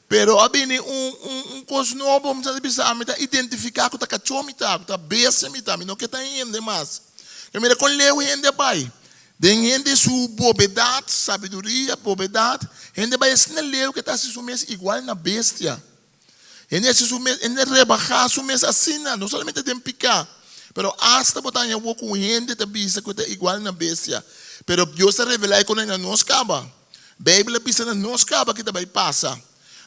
Pero a bini un un un kos nobo, mi sa bisa mi ta identifiká ku ta kachó mi ta, ku ta bestia mi ta, mi no ke ta hende mas. Ke mira kon leu hende a bai. Den hende su bobedat, sabiduria, bobedat, hende bai asina leu ke ta hasi su mes igual na bestia. Hende hasi su mes, hende rebahá su mes asina, no solamente den piká, pero asta bo ta haña awor ku hende ta bisa ku e ta igual na bestia. Pero Dios a revelá e kosnan na nos kaba. Beibel a bisa na nos kaba ki ta bai pasa.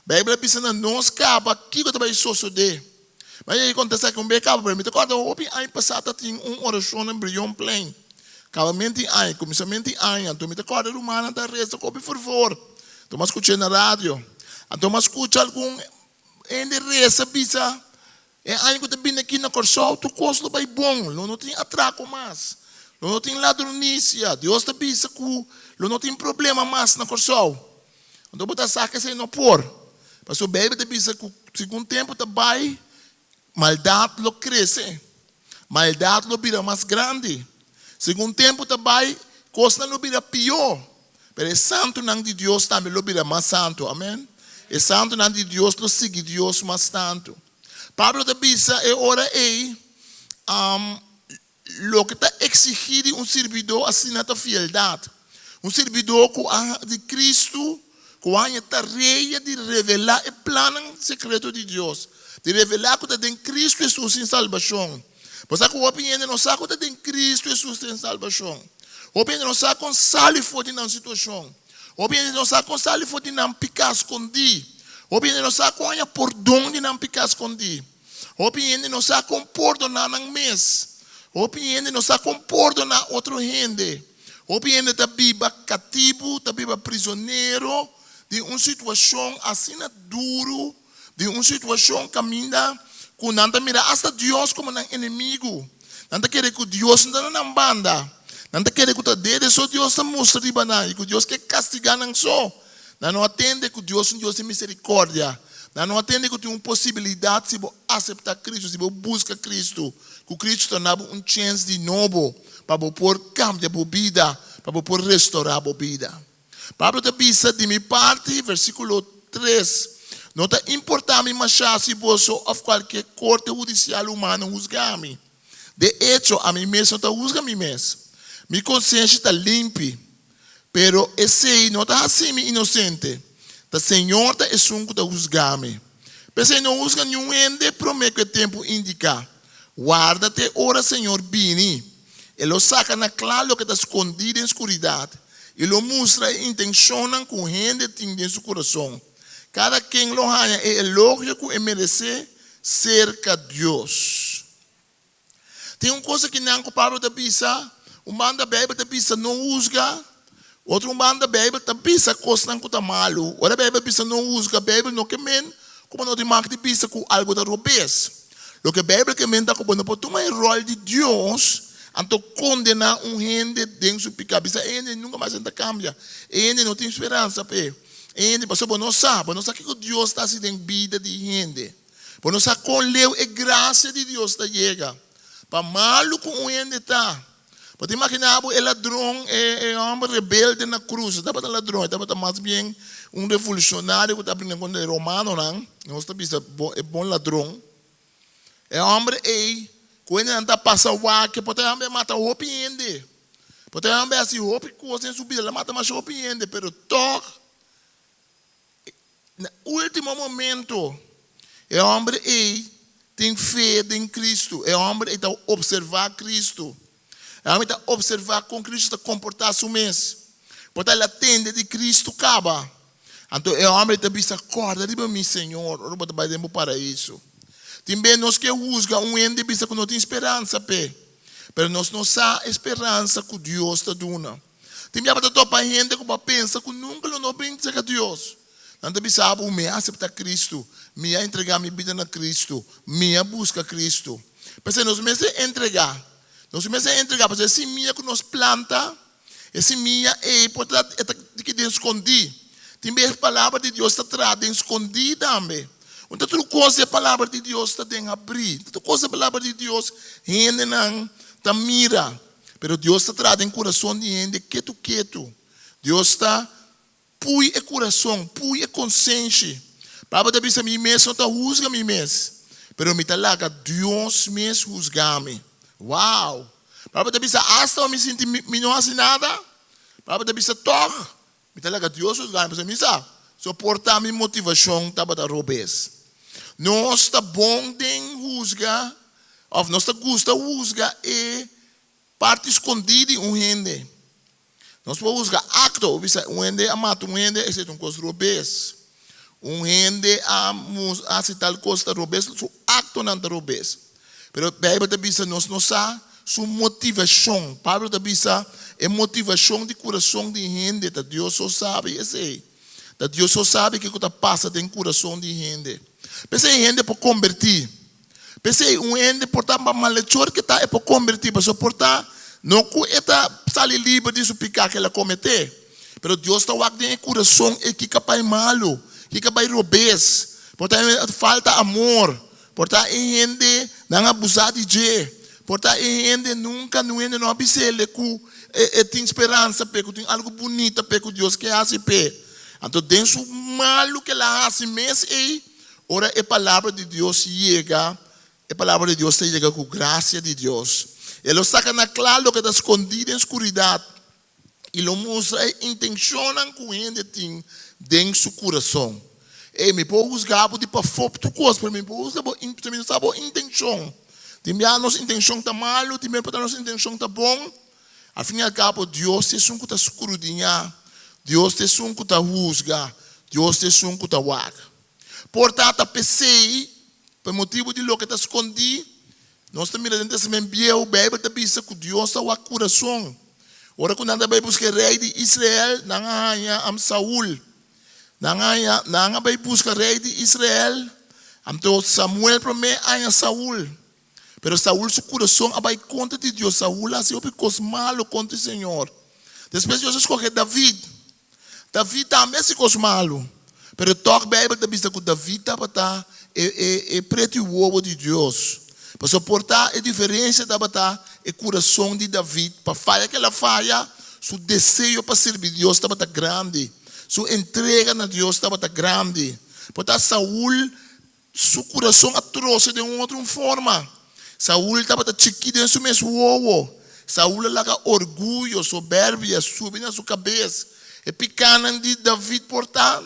Beibel a bisa na nos kaba kiko ta bai sosodé. Mi a yega kontestá aki un bes kaba, pero mi ta kòrda hopi aña pasá ta tin un orashon na Brionplein. Kabamenti aña, kuminsamentu di aña, anto mi ta kòrda rumannan ta resa ku hopi fervor. Anto mi a skuch'é na radio. Anto mi a skucha algun hende resa bisa, E aña ku ta bini aki na Kòrsou tur kos lo bai bon, lo no tin atrako mas, lo no tin ladronisia, Dios ta bisa ku lo no tin problema mas na Kòrsou. Anto bo ta sa ku esei no por, pasobra Beibel ta bisa ku segun tempu ta bai, Maldat lo krese. Maldat lo bira mas grandi. Segun tempu ta bai, kosnan lo bira pió. Pero e santunan di Dios tambe lo bira mas santu. Amen. E santunan di Dios lo sigui Dios mas tantu. Pablo ta bisa e ora ei, Loke ta eksigí di un sirbidó asina ta fieldat. Un sirbidó ku a di Kristu ku a haña tarea di revelá e plannan sekreto di Dios, di revelá ku ta den Kristu Hesus tin salbashon. Bo sa ku hopi hende no sa ku ta den Kristu Hesus tin salbashon. Hopi hende no sa kon sali for di nan situashon. Hopi hende no sa kon sali for di nan piká skondí. Hopi hende no sa kon haña pordon di nan piká skondí. Hopi hende no sa kon pordoná nan mes. Hopi hende no sa kon pordoná otro hende. Hopi hende ta biba katibu, ta biba prizonero di un situashon asina duru, di un situashon kaminda ku nan ta mira asta Dios komo nan enemigu. Nan ta kere ku Dios no ta na nan banda. Nan ta kere ku ta dede so Dios ta mustra riba nan i ku Dios ke kastigá nan so. Nan no a tende ku Dios un Dios di miserikordia. Nan no a tende ku tin un posibilidat si bo aseptá Kristu, si bo buska Kristu, ku Kristu ta na bo un chèns di nobo pa bo por kambia bo bida, pa bo por restorá bo bida. Pablo ta bisa, Di mi parti, versíkulo tres, no ta importá mi mashá si boso òf kualke korte hudisial humano husgá mi. De echo, ami mes no ta husga mi mes. Mi konsenshi ta limpi. Pero esei no ta hasi mi inosente. Ta Señor ta esun ku ta husga mi. P'esei no husga niun hende promé ku e tempu indiká. Warda te ora Señor bini. E lo saka na kla loke ta skondí den skuridat i lo mustra e intenshonnan ku hende tin den su kurason. Kada ken lo haña e elogio ku e meresé serka Dios. Tin un kos akinan ku Pablo ta bisa, un banda Beibel ta bisa no husga, otro un banda Beibel ta bisa kosnan ku ta malu. Ora Beibel bisa no husga, Beibel no ke men ku bo no tin mag di bisa ku algu ta robes. Loke Beibel ke men ta ku bo no por tuma e ròl di Dios anto kondená un hende den su piká. Bisa e hende nunka mas e ta kambia, e hende no tin speransa p'e, e hende pasobra bo no sa, bo no sa kiko Dios ta hasi den bida di hende. Bo no sa kon leu e grasia di Dios ta yega. Pa malu ku un hende ta. Bo ta imaginá bo e ladron, e hòmber rebelde na krus. E tabata ladron, e tabata mas bien un revolushonario ku ta bringa kontra e romanonan. Nos ta bisa e bon ladron. E hòmber ei, ku hendenan ta pasa wak, por ta e hòmber a mata hopi hende. Por ta e hòmber a hasi hopi kos den su bida, el a mata masha hopi hende, pero tòg Na último momento, e hòmber ei tin fe den Kristu. E hòmber ei ta opservá Kristu. E hòmber ei ta opservá kon Kristu ta komportá su mes. Por ta el a tende di Kristu kaba. Anto e hòmber ei ta bisa, Kòrda riba mi, Señor, ora bo ta bai den bo paraíso. Tin bes nos ke husga un hende i bisa ku no tin speransa p'e. Pero nos no sa e speransa ku Dios ta duna. Tin bia bo ta topa hende ku bo a pensa ku nunka lo no bin serka Dios. Nan ta bisa bo, Mi a aseptá Kristu, mi a entregá mi bida na Kristu, mi a buska Kristu. P'esei nos mester entregá. Nos mester entregá pasobra e simia ku nos planta, e simia ei por ta e ta keda den skondí. Tin bes palabra di Dios ta traha den skondí tambe. Un ta tur kos di e palabra di Dios ta den habrí. Ta tur kos di e palabra di Dios hendenan ta mira. Pero Dios ta traha den kurason di hende ketu ketu. Dios ta pui e kurason, pui e konsenshi. Pablo ta bisa, Mi mes no ta husga mi mes, pero mi ta laga Dios mes husga mi. Wow! Pablo ta bisa, Asta ora mi sinti mi no hasi nada, Pablo ta bisa, tòg mi ta laga Dios husga mi, pasobra mi sa soportá mi motivashon tabata robes. Nos ta bon den husga Òf nos ta gusta husga e parti skondí di un hende. Nos por husga akto, bo bisa un hende a mata un hende, esei ta un kos robes. Un hende a hasi tal kos ta robes, su aktonan ta robes. Pero Beibel ta bisa nos no sa su motivashon. Pablo ta bisa e motivashon di kurason di hende ta Dios so sabi esei. Ta Dios so sabi kiko ta pasa den kurason di hende. P'esei hende por kombertí. P'esei un hende por ta malechor ke ta e por kombertí, pasobra por ta no ku e ta sali liber di su piká ku el a kometé, pero Dios ta wak den e kurason ei kiko a bai malu, kiko a bai robes, por ta e falta amor, por ta e hende nan a abusá di dje, por ta e hende nunka niun hende no a bis'el ku e tin speransa p'e, ku tin algu bunita p'e ku Dios ke hasi p'e. Anto den su malu ku el a hasi mes ei, Ora e palabra di Dios yega, e palabra di Dios ta yega ku grasia di Dios. E lo saka na kla loke ta skondí den skuridat i lo mustra e intenshonnan ku hende tin den su kurason. Ey, mi por husga bo di pafó tur kos, pero mi por husga bo, mi no sa bo intenshon. Tin bia nos intenshon ta malu, tin bia por ta nos intenshon ta bon. Al fin i al kabo, Dios ta esun ku ta skrudiñá, Dios ta esun ku ta husga, Dios ta esun ku ta wak. Por ta ta p'esei, pa e motibu di loke ta skondí, nos ta mira den Testament Bieu, Beibel ta bisa ku Dios ta wak kurason. Ora ku nan ta bai buska e rei di Israel, nan a haña am Saul. Nan a haña, nan a bai buska rei di Israel, anto Samuel promé a haña Saul. Pero Saul su kurason a bai kontra di Dios. Saul a hasi hopi kos malu kontra Señor. Despues Dios a skohe David. David tambe a hasi kos malu. Pero tòg Beibel ta bisa ku David tabata e e e pretu i wowo di Dios. Pasobra por ta e diferensia tabata e kurason di David. Pa faya ku el a faya, su deseo pa sirbi Dios tabata grandi. Su entrega na Dios tabata grandi. Por ta Saul Su kurason a trose den un otro forma. Saul tabata chikí den su mes wowo. Saul a laga orguyo, soberbia, subi na su kabes. E pikánan di David por ta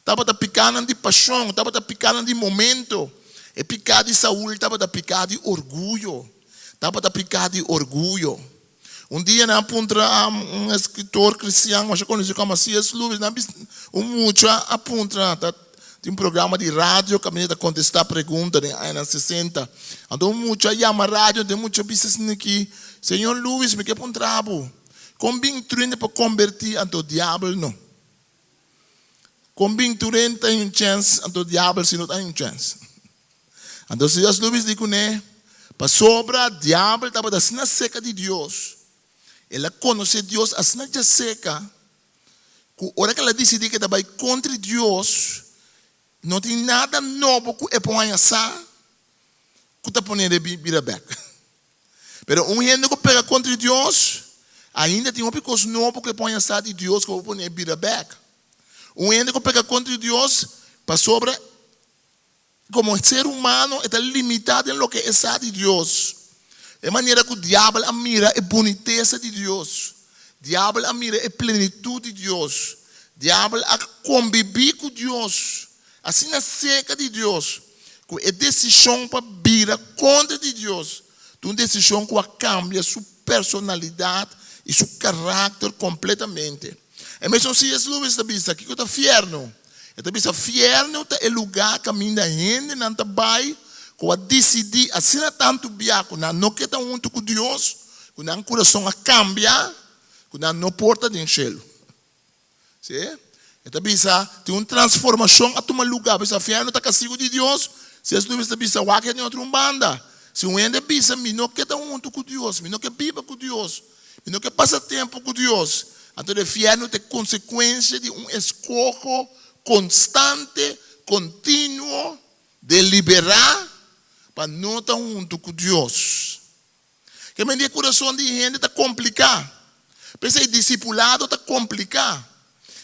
tabata pikánan di pashon, tabata pikánan di momento. E piká di Saul tabata piká di orguyo. Tabata piká di orguyo. Un dia nan a puntra un eskritor kristian masha konosí komo C.S. Lewis, nan a bisa, un mucha a puntra, ta tin un programa di radio kaminda ta kontestá pregunta den añanan sesenta. Anto un mucha a yama radio, anto e mucha a bisa asina aki, Señor Lewis, mi ke puntra bo, kon bin tur hende por kombertí anto diabel no? Kon bin tur hende ta haña un chèns anto diabel si no ta haña un chèns? Anto C.S. Lewis di kuné, Pasobra diabel tabata asina seka di Dios, el a konosé Dios asina djaseka, ku ora ku el a disidí ku e ta bai kontra Dios, no tin nada nobo ku e por haña sa ku ta pon'é bira bèk. Pero un hende ku pega kontra Dios, ainda tin hopi kos nobo ku e por haña sa di Dios ku por pon'é bira bèk. Un hende ku pega kontra Dios, pasobra Komo ser humano e ta limitá den loke e sa di Dios. E manera ku Diabel a mira e bunitesa di Dios, Diabel a mira e plenitut di Dios, Diabel a kombibí ku Dios asina serka di Dios, ku e desishon pa bira kontra di Dios ta un desishon ku a kambia su personalidat i su karakter kompletamente. E mesun CS. Lewis ta bisa, Kiko ta fièrnu? E ta bisa, Fièrnu ta e lugá kaminda hendenan ta bai ku a disidí asina tantu bia ku nan no ke ta huntu ku Dios, ku nan kurason a kambia, ku nan no por ta den shelu. Sí. E ta bisa, tin un transformashon a tuma lugá. Bisa, fièrnu ta kastigu di Dios? CS. Lewis ta bisa, Wak e den otro un banda. Si un hende bisa, Mi no ke ta huntu ku Dios, mi no ke biba ku Dios, Mi no ke pasa tempu ku Dios. Anto e fièrnu ta e konsekuensia di un eskoho konstante, kontinuo, deliberá pa no ta huntu ku Dios. Ke men di e kurason di hende ta kompliká. P'esei disipulado ta kompliká.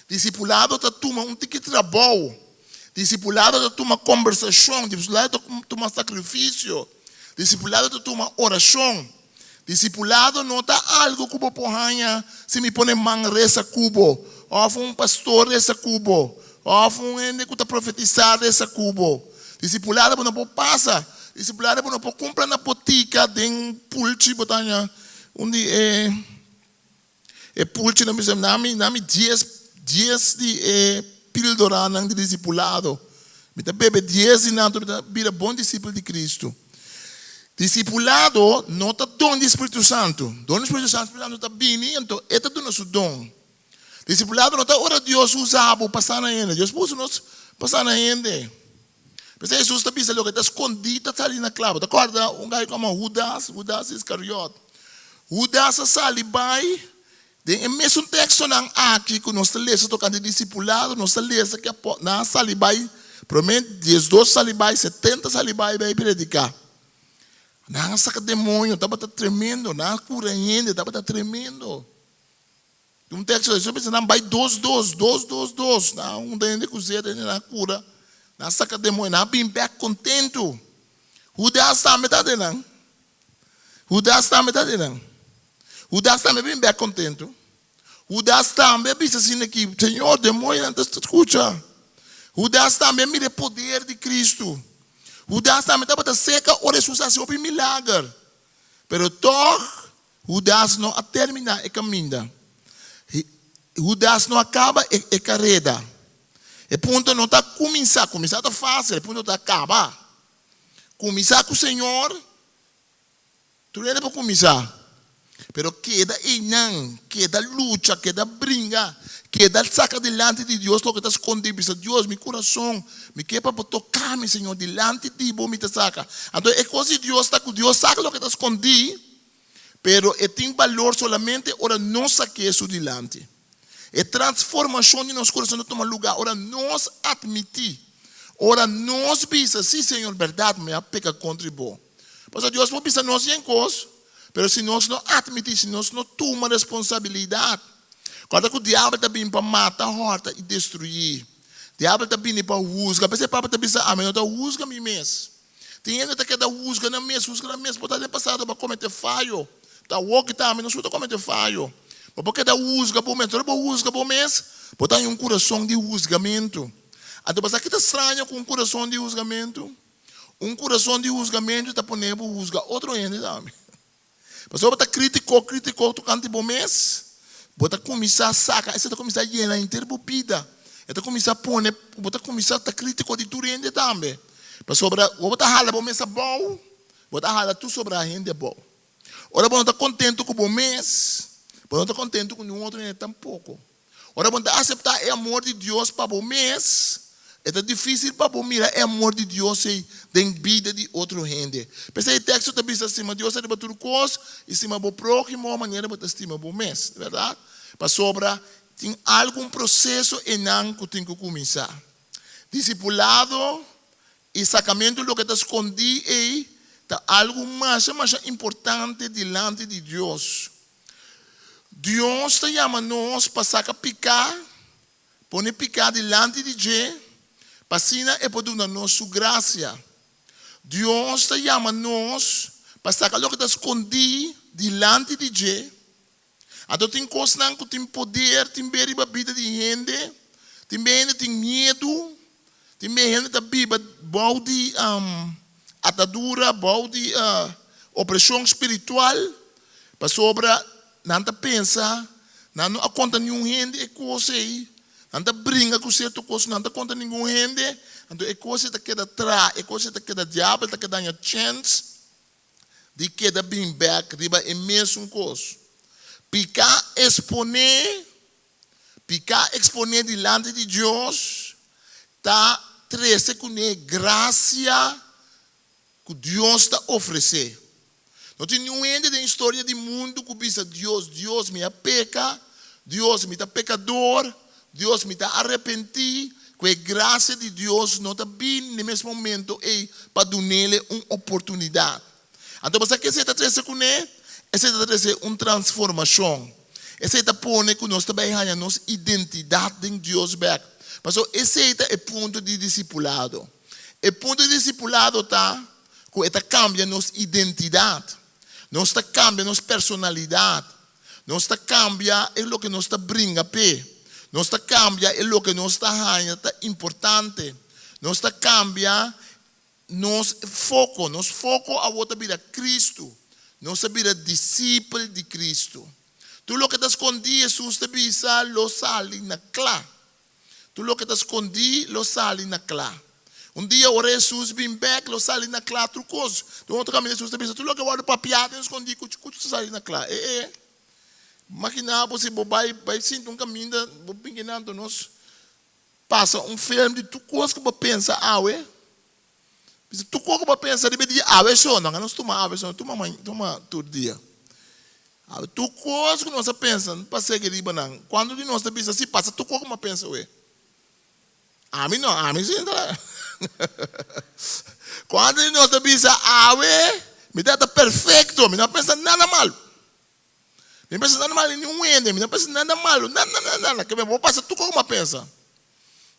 Disipulado ta tuma un tiki trabou. Disipulado ta tuma kombersashon. Disipulado ta tuma sakrifisio. Disipulado ta tuma orashon. Disipulado no ta algu ku bo por haña si mi pone man resa ku bo, òf un pastor resa ku bo, òf un hende ku ta profetisá resa ku bo. Disipulado bo no por pasa. Disipulado bo no por kumpra na botika den un pulchi bo ta haña un di e e pulchinan bisa nami nami dies dies di e pildoranan di disipulado. Mi ta bebe dies di nan, mi ta bira bon disipel di Cristo. Disipulado no ta don di Spiritu Santu. Don di Spiritu Santu, Spiritu Santu ta bini, anto e ta duna su don. Disipulado no ta ora Dios usa bo pa sana hende. Dios por usa nos pa sana hende. P'esei Hesus ta bisa loke ta skondí ta sali na kla. Bo ta kòrda un gai ku yama Hudas, Hudas Iskariot. Hudas a sali bai den e mesun tekstonan aki ku nos ta lesa tokante disipulado, nos ta lesa ku nan a sali bai, promé diesdos sali bai, setenta sali bai bai prediká. Nan a saka demoño, tabata tremendo, nan a kura hende, tabata tremendo. Un teksto Hesus bisa nan bai dos dos, dos dos dos, nan a hunta hende ku zeta, hende nan a kura, nan a saka demoño, nan a bin bèk kontentu. Hudas tambe ta den nan. Hudas tambe ta den nan. Hudas tambe a bin bèk kontentu. Hudas tambe a bisa asina aki, Señor, demoñonan ta skucha. Hudas tambe a mira e poder di Kristu. Hudas tambe tabata seka ora Hesus a hasi hopi milager. Pero tòg Hudas no a terminá e kaminda. Hudas no a kaba e kareda. E punto no ta kuminsá, kuminsá ta fásil, e punto ta kaba. Kuminsá ku Señor, tur hende por kuminsá, pero keda einan, keda lucha, keda bringa, keda saka dilanti di Dios loke ta skondí, bisa Dios, mi kurason, mi ke pa bo toka mi, Señor, dilanti di bo mi ta saka. Anto e kos di Dios ta ku Dios saka loke ta skondí, Pero e tin balor solamente ora nos sak'é su dilanti. E transformashon di nos kurason ta tuma lugá ora nos atmití, ora nos bisa, Sí, Señor, bèrdat mi a peka kontra bo. Pasobra Dios por bisa nos yen kos, pero si nos no atmití, si nos no tuma responsabilidat, kòrda ku diabel ta bini pa mata, hòrta i destruí. Diabel ta bini pa husga. P'esei Papa ta bisa, Ami no ta husga mi mes. Tin hende ta keda husga nan mes, husga nan mes, por ta den pasado bo a komete fayo, ta awor ki tambe nos ta komete fayo. Bo por keda husga bo mes, ora bo husga bo mes, bo ta haña un kurason di husgamentu. Anto bo sa ki ta straño ku un kurason di husgamentu? Un kurason di husgamentu ta pone bo husga otro hende tambe. Pasobra bo ta kritiko, kritiko tokante bo mes, bo ta kuminsá saka, esei ta kuminsá yena henter bo bida. E ta kuminsá pone, bo ta kuminsá ta kritiko di tur hende tambe. Pasobra bo ta hala bo mes abou, bo ta hala tur sobra hende abou. Ora bo no ta kontentu ku bo mes, bo no ta kontentu ku niun otro hende tampoko. Ora bo no ta aseptá e amor di Dios pa bo mes, e ta difísil pa bo mira e amor di Dios ei den bida di otro hende. P'esei e teksto ta bisa, Stima Dios ariba tur kos i stima bo próhimo manera bo ta stima bo mes. Bèrdat? Pasobra tin algun proseso einan ku tin ku kuminsá. Disipulado i sakamentu loke ta skondí ei ta algu masha masha importante dilanti di Dios. Dios ta yama nos pa saka piká, pone piká dilanti di dje, pa asina e por duna nos su grasia. Dios ta yama nos pa saka loke ta skondí dilanti di dje. Anto tin kosnan ku tin poder, tin be riba bida di hende, tin be hende tin miedu, tin be hende ta biba bou di atadura, bou di opreshon spiritual, pasobra nan ta pensa nan no a konta niun hende e kos ei, nan ta bringa ku sierto kos, nan ta konta ningun hende, anto e kos ei ta keda tra, e kos ei ta keda diabel ta keda haña chèns di keda bin bek riba e mesun kos. Piká eksponé, piká eksponé dilanti di Dios ta trese kuné grasia ku Dios ta ofresé. No tin niun hende den historia di mundu ku bisa Dios, Dios mi a peka, Dios mi ta pekador, Dios mi ta arepentí, ku e grasia di Dios no ta bini na e mes momento ei pa dunele un oportunidat. Anto bo sa ke esei ta trese kuné? Esei ta trese un transformashon. Esei ta pone ku nos ta bai haña nos identidat den Dios bèk. Pasobra esei ta e punto di disipulado. E punto di disipulado ta ku e ta kambia nos identidat. Nos ta kambia nos personalidat. Nos ta kambia e loke nos ta bringa p'e. Nos ta kambia e loke nos ta haña ta importante. Nos ta kambia nos foko. Nos foko awor ta bira Kristu. Nos ta bira disipel di Kristu. Tur loke ta skondí, Hesus ta bisa, lo sali na kla. Tur loke ta skondí lo sali na kla. Un dia ora Hesus bin bèk, lo sali na kla tur kos. Den otro kaminda Hesus ta bisa, tur loke wòrdu papiá den skondí kuchu kuchu ta sali na kla. E e. Imaginá bo si bo bai bai sinta un kaminda, bo bin kinan anto nos pasa un film di tur kos ku bo pensa awe. Bisa tur kos ku bo pensa riba e dia awe so, no nos tuma awe so, no tuma tuma tur dia. Awe tur kos ku nos a pensa, no pas'é aki riba nan. Kuantu di nos ta bisa si pasa tur kos ku mi a pensa awe? Ami no, ami si ta. Kuantu di nos ta bisa awe mi ta ta perfekto, mi no a pensa nada malu. Mi no pensa nada malu di ningun hende, mi no pensa nada malu, nada, nada, nada. Ke bo pasa tur kos ku mi a pensa.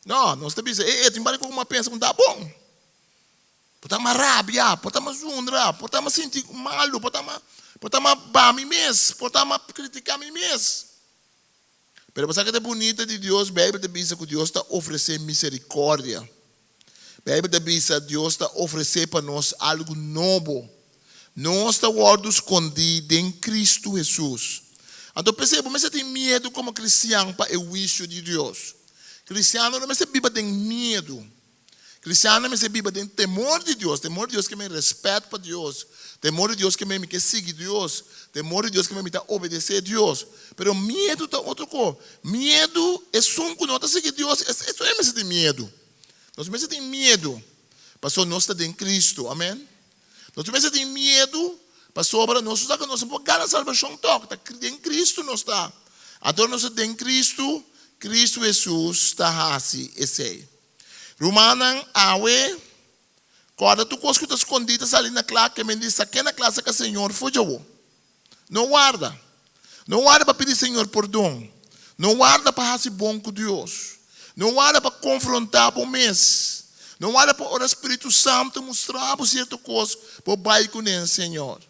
No, nos ta bisa, e, e, tin bari kos ku mi a pensa ku no ta bon. Por ta mi a rabia, por ta mi a zundra, por ta mi a sinti malu, por ta mi a, por ta mi a ba mi mes, por ta mi a kritika mi mes. Pero bo sa ke ta bunita di Dios? Beibel ta bisa ku Dios ta ofresé miserikordia. Beibel ta bisa Dios ta ofresé pa nos algu nobo. Nos ta wòrdu skondí den Kristu Hesus. Anto p'esei bo mester tin miedu komo kristian pa e huisio di Dios. Kristiannan no mester biba den miedu. Kristiannan mester biba den temor di Dios. Temor di Dios ke men rèspèt pa Dios. Temor di Dios ke men mi ke sigui Dios. Temor di Dios ke men mi ta obedesé Dios. Pero miedu ta otro kos. Miedu, esun ku no ta sigui Dios, esun e mester tin miedu. Nos mester tin miedu pasobra nos ta den Kristu. Amen. Nos mester tin miedu pasobra nos sa ku nos no por gana salbashon tòg. Ta den Kristu nos ta. Anto nos ta den Kristu, Kristu Hesus ta hasi esei. Rumannan, awe, kòrda tur kos ku ta skondí ta sali na kla, ke men di sak'é na kla saka Señor for djawo. No warda. No warda pa pidi Señor pordon. No warda pa hasi bon ku Dios. No warda pa konfrontá bo mes. No warda pa ora Spiritu Santu mustra bo sierto kos, bo bai kuné, Señor.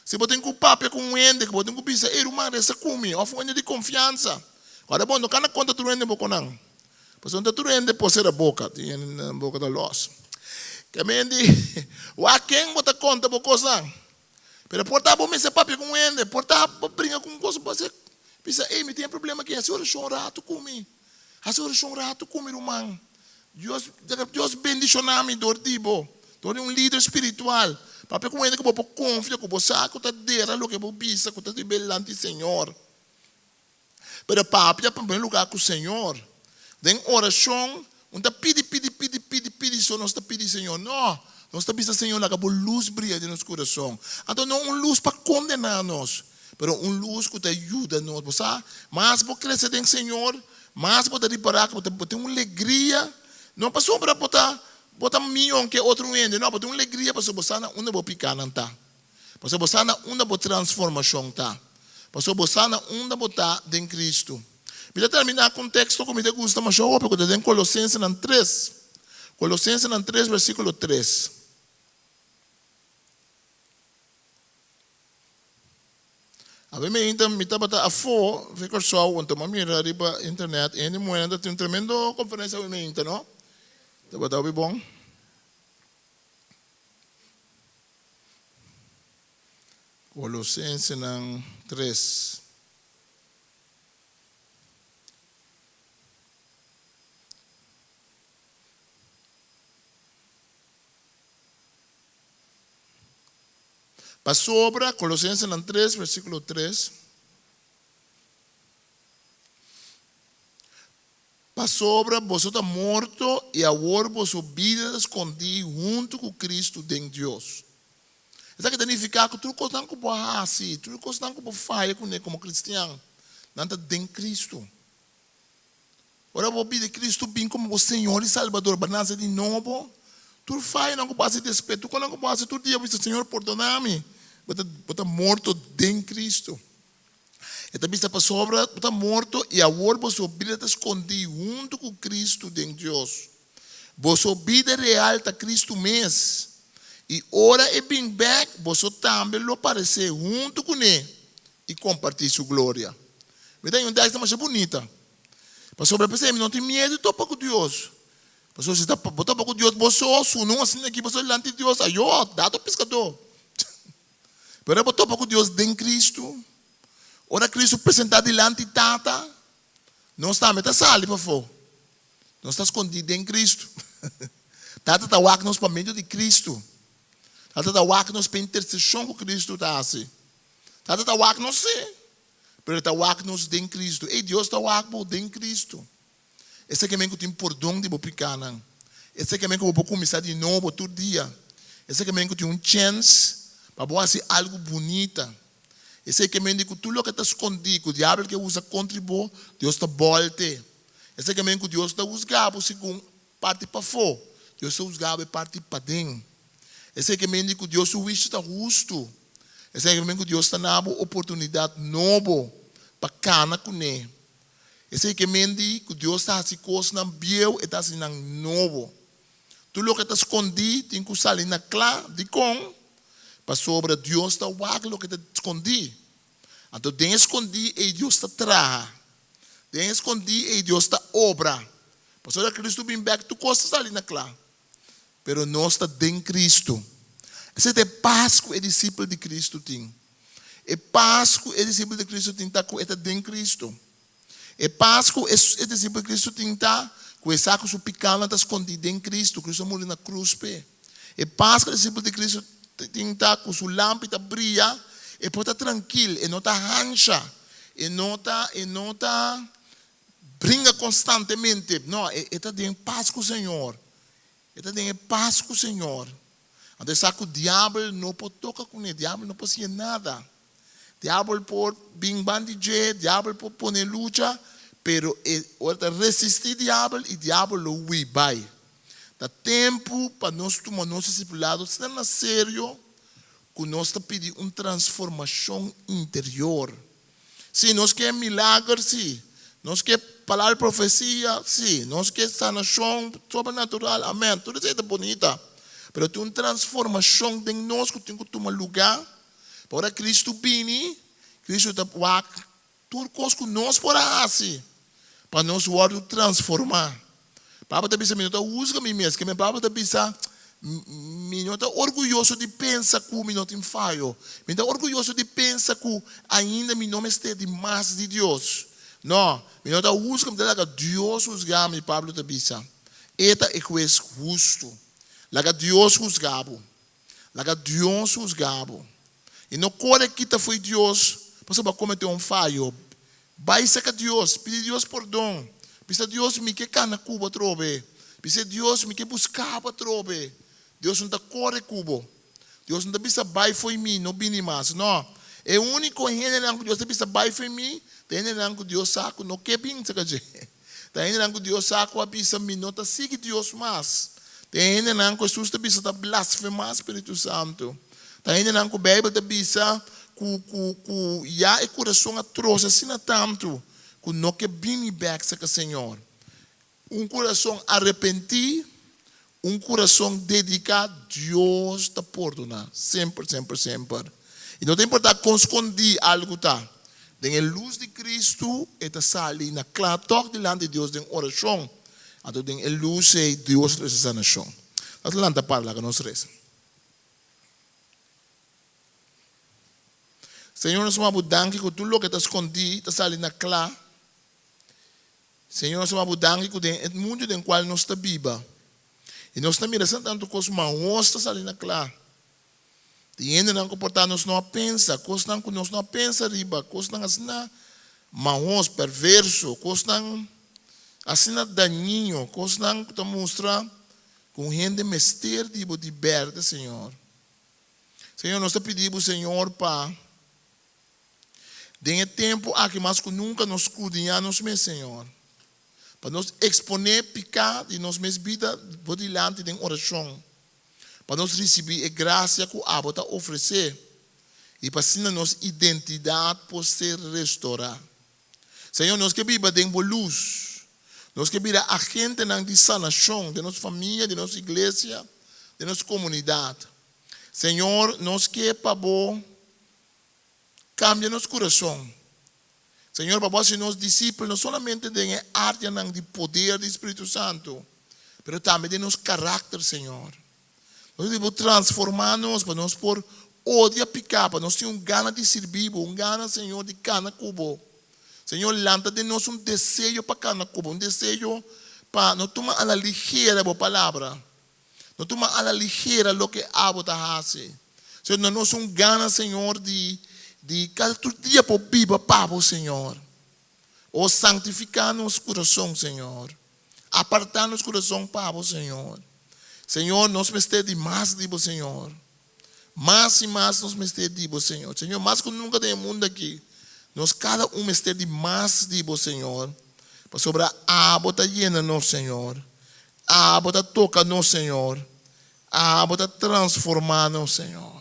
Si bo tin ku papia ku un hende ku bo tin ku bisa, Ey ruman, resa ku mi, òf un hende di konfiansa. Kòrda bon, no kana konta tur hende bo ku nan. Pasobra no ta tur hende por sera boka, tin hende nan boka ta lòs. Ke men di, Wak ken bo ta konta bo kosnan. Pero por ta bo mester papia ku un hende, por ta bo bringa ku un kos, bo hasi bisa, Ey, mi tin e problema aki, hasi orashon un ratu ku mi. Hasi orashon un ratu ku mi, ruman. Dios, Dios bendishoná mi dor di bo, dor di un lider spiritual. Papia ku un hende ku bo por konfia, ku bo sa ku ta dera loke bo bisa, ku ta riba e lanti Señor. Pero papia pa primer lugar ku Señor. Den orashon, un ta pidi, pidi, pidi, pidi, pidi so nos ta pidi Señor. No, nos ta bisa Señor laga bo lus bria den nos kurason. Anto no un lus pa kondená nos, pero un lus ku ta yuda nos. Bo sa, mas bo krese den Señor, mas bo ta ripará ku bo tin un legria, no pasobra bo ta bo ta mion ke otro hende, no, bo tin un legria pasobra bo sa na unda bo pikánan ta. Pasobra bo sa na unda bo transformashon ta. Pasobra bo sa na unda bo ta den Kristu. Mi ta terminá ku un teksto ku mi ta gusta masha hopi ku ta den Kolosensenan tres. Kolosensenan tres versíkulo tres. Awe meinta mi tabata afó di Kòrsou anto mi a mira riba internet hende muhénan ta tin un tremendo konferensia awe meinta no. Tabata hopi bon. Kolosensenan tres. Pasobra, Kolosensenan tres, versíkulo tres. Pasobra boso ta morto i awor boso bida ta skondí huntu ku Kristu den Dios. Esaki ta nifiká ku tur kosnan ku bo a hasi, tur kosnan ku bo faya kuné komo kristian, nan ta den Kristu. Ora bo pidi Kristu bin komo bo Señor i Salbador, bo a nase di nobo, tur fayanan ku bo hasi despues, tur kosnan ku bo hasi tur dia, bo bisa, Señor pordoná mi. Bo ta bo ta morto den Kristu. E ta bisa, Pasobra bo ta morto i awor boso bida ta skondí huntu ku Kristu den Dios. Boso bida real ta Kristu mes, i ora e bin bèk, boso tambe lo paresé huntu kuné i kompartí su gloria. Mi ta haña un tèkst masha bunita, pasobra p'esei mi no tin miedu topa ku Dios. Pasobra si bo topa ku Dios bo so, sunu asina aki bo so dilanti di Dios, ayó, dato piskadó. Pero bo topa ku Dios den Kristu. Ora Kristu presentá dilanti Tata, nos tambe ta sali pafó. Nos ta skondí den Kristu. Tata ta wak nos pa medio di Kristu. Tata ta wak nos pa interseshon ku Kristu ta hasi. Tata ta wak nos sí, pero e ta wak nos den Kristu. Ey, Dios ta wak bo den Kristu. Esaki men ku tin pordon di bo pikánan. Esaki men ku bo por kuminsá di nobo tur dia. Esaki men ku tin un chèns pa bo hasi algu bunita. Esaki men di ku tur loke ta skondí ku diabel ke usa kontra bo, Dios ta bòlt'e. Esaki men ku Dios ta husgá bo segun parti pafó, Dios ta husgá bo e parti paden. Esaki men di ku Dios su huisio ta hustu. Esaki men ku Dios ta na bo oportunidat nobo pa kana kuné. Esei ke men di ku Dios ta hasi kosnan bieu, e ta hasi nan nobo. Tur loke ta skondí tin ku sali na kla. Dikon? Pasobra Dios ta wak loke ta skondí. Anto den e skondí ei Dios ta traha. Den e skondí ei Dios ta obra. Pasobra Kristu bin bèk tur kos ta sali na kla. Pero nos ta den Kristu. Esei ta e pas ku e disipel di Kristu tin. E pas ku e disipel di Kristu tin ta ku e ta den Kristu. E pas ku e disipel di Kristu tin ta ku e sa ku su pikánan ta skondí den Kristu. Kristu a muri na krus p'e. E pas ku e disipel di Kristu tin ta ku su lampi ta bria, e por ta trankil, e no ta hansha, e no ta e no ta bringa konstantemente. No, e ta den pas ku Señor. E ta den e pas ku Señor. Anto e sa ku diabel no por toka kuné, diabel no por siñ'é nada. Diabel por bin ban di dje, diabel por pone lucha, pero e ora ta resistí diabel i diabel lo hui bai. Ta tempu pa nos tuma nos disipulado asina na serio ku nos ta pidi un transformashon interior. Sí, nos ke milager, sí. Nos ke palabra di profesia, sí. Nos ke sanashon sobrenatural, amèn. Tur esei ta bunita. Pero tin un transformashon den nos ku tin ku tuma lugá. Pa ora Kristu bini, Kristu ta wak tur kos ku nos por a hasi pa nos wòrdu transformá. Pablo ta bisa, Mi no ta husga mi mes. Ke men Pablo ta bisa? Mi no ta orguyoso di pensa ku mi no tin fayo. Mi ta orguyoso di pensa ku ainda mi no mester di mas di Dios. No, mi no ta husga, mi ta laga Dios husga mi, Pablo ta bisa. E ta e hues hustu. Laga Dios husga bo. Laga Dios husga bo. I no kore kita fo'i Dios pasobra bo a kometé un fayo. Bai serka Dios, pidi Dios pordon. Bisa Dios, Mi ke kana ku bo atrobe. Bisa Dios, Mi ke buska bo atrobe. Dios no ta kore ku bo. Dios no ta bisa bai fo'i mi, no bini mas. No. E úniko hendenan ku Dios ta bisa bai fo'i mi, ta hendenan ku Dios sa ku no ke bin serka dje. Ta hendenan ku Dios sa ku a bisa mi no ta sigui Dios mas. Ta hendenan ku Hesus ta bisa ta blasfemá Spiritu Santu. Ta hendenan ku Beibel ta bisa ku ku ku ya e kurason a trose asina tantu ku no ke bini bèk serka Señor. Un kurason arepentí, un kurason dediká, Dios ta pordoná semper, semper, semper. I no ta importá kon skondí algu ta, den e lus di Kristu e ta sali na kla tòg dilanti Dios den orashon. Anto den e lus ei Dios ta trese sanashon. Nos ta lanta para laga nos resa. Señor, nos maba bo danki ku tur loke ta skondí ta sali na kla. Señor, nos maba bo danki ku den e mundu den kual nos ta biba i nos ta mira asina tantu kos mahos ta sali na kla. Tin hendenan ku por ta nos no a pensa, kosnan ku nos no a pensa riba, kosnan asina mahos, perverso, kosnan asina dañino, kosnan ku ta mustra ku un hende mester di bo di berde, Señor. Señor, nos ta pidi bo, Señor, pa den e tempu aki mas ku nunka nos skrudiñá nos mes, Señor, pa nos eksponé piká di nos mes bida bo dilanti den orashon. pa nos risibí e grasia ku abo ta ofresé i pa asina nos identidat por ser restorá. Señor, nos ke biba den bo lus. Nos ke bira agentenan di sanashon den nos famia, den nos iglesia, den nos komunidat. Señor, nos ke pa bo kambia nos kurason. Señor, pa bo hasi nos disipel no solamente den e áreanan di poder di Spiritu Santu, pero tambe den nos karakter, Señor. Nos ta pidi bo transformá nos pa nos por odia piká, pa nos tin un gana di sirbi bo, un gana, Señor, di kana ku bo. Señor, lanta den nos un deseo pa kana ku bo, un deseo pa no tuma a la ligera bo palabra, No tuma a la ligera loke abo ta hasi. Señor, duna nos un gana, Señor, di di kada tur dia por biba pa bo, Señor. O santifiká nos kurason, Señor. Apartá nos kurason pa bo, Señor. Señor, nos mester di mas di bo, Señor. Mas i mas nos mester di bo, Señor. Señor, mas ku nunka den e mundu aki, nos kada un mester di mas di bo, Señor. Pasobra abo ta yena nos, Señor. Abo ta toka nos, Señor. Abo ta transformá nos, Señor.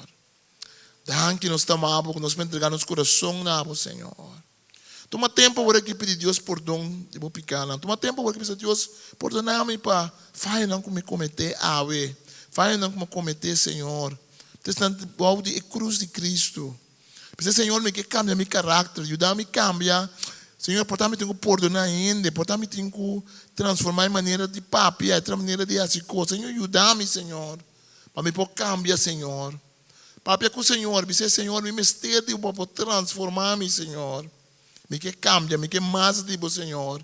Danki nos ta ama abo ku nos por entregá nos kurason na abo, Señor. Tuma tempu awor aki pidi Dios pordon di bo pikánan. Tuma tempu awor aki bisa Dios, Pordoná mi pa fayonan ku mi kometé awe, fayonan ku mi a kometé, Señor. Ta esnan bou di e krus di Kristu. Bisa, Señor, mi ke kambia mi karakter, yuda mi kambia. Señor, por ta mi tin ku pordoná hende, por ta mi tin ku transformá e manera di papia, e manera di hasi kos. Señor, yuda mi, Señor, pa mi por kambia, Señor. Papia ku Señor, bis'é, Señor, mi mester di Bo pa Bo transformá mi, Señor. Mi ke kambia, mi ke mas di Bo, Señor.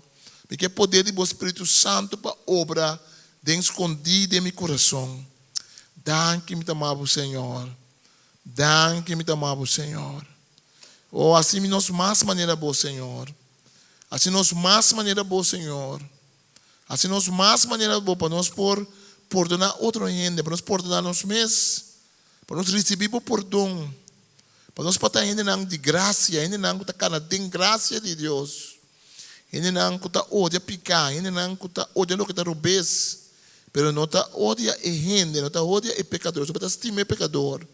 Mi ke poder di Bo Spiritu Santu pa obra den skondí den mi kurason. Danki mi ta ama Bo, Señor. Danki mi ta ama Bo, Señor. O, hasi mi nos mas manera Bo, Señor. Hasi nos mas manera Bo, Señor. Hasi nos mas manera bo pa nos por pordoná otro hende, pa nos pordoná nos mes, pa nos risibí bo pordon, pa nos por ta hendenan di grasia, hendenan ku ta kana den grasia di Dios, hendenan ku ta odia piká, hendenan ku ta odia loke ta robes, pero no ta odia e hende, no ta odia e pekador, bo ta stima e pekador,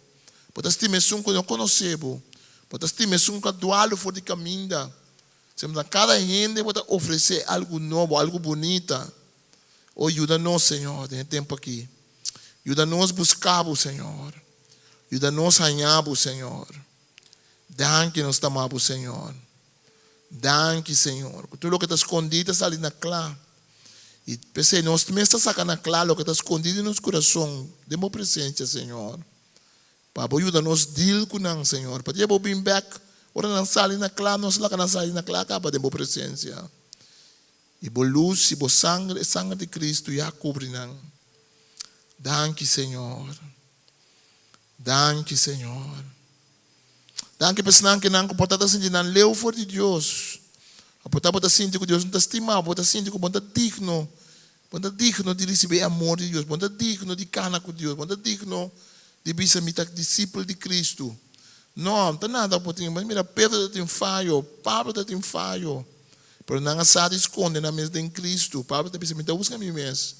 bo ta stima esun ku no konosé bo, bo ta stima esun ku a dualu for di kaminda. Semper na kada hende bo ta ofresé algu nobo, algu bunita. O yuda nos, Señor, den e tempu aki. Yuda nos buska bo, Señor. Yuda nos haña bo, Señor. Danki nos ta ama bo, Señor. Danki, Señor, ku tur loke ta skondí ta sali na kla. I p'esei nos mes ta saka na kla loke ta skondí den nos kurason den bo presensia, Señor. Pa bo yuda nos deal ku nan, Señor. Pa dia bo bin bèk, ora nan sali na kla, nos laga nan sali na kla kaba den bo presensia. I bo lus i bo sanger, e sanger di Kristu, ya kubri nan. Danki, Señor. Danki, Señor. Danki pa esnan ku nan ku por ta ta sinti nan leu for di Dios. A por ta bo ta sinti ku Dios no ta stima bo, bo ta sinti ku bo no ta digno, bo no ta digno di risibí e amor di Dios, bo no ta digno di kana ku Dios, bo no ta digno di bisa mi ta disipel di Kristu. No, no ta nada ku bo tin. Mira, Pedro ta tin fayo, Pablo ta tin fayo, pero nan a sa di skonde nan mes den Kristu. Pablo ta bisa, mi ta husga mi mes,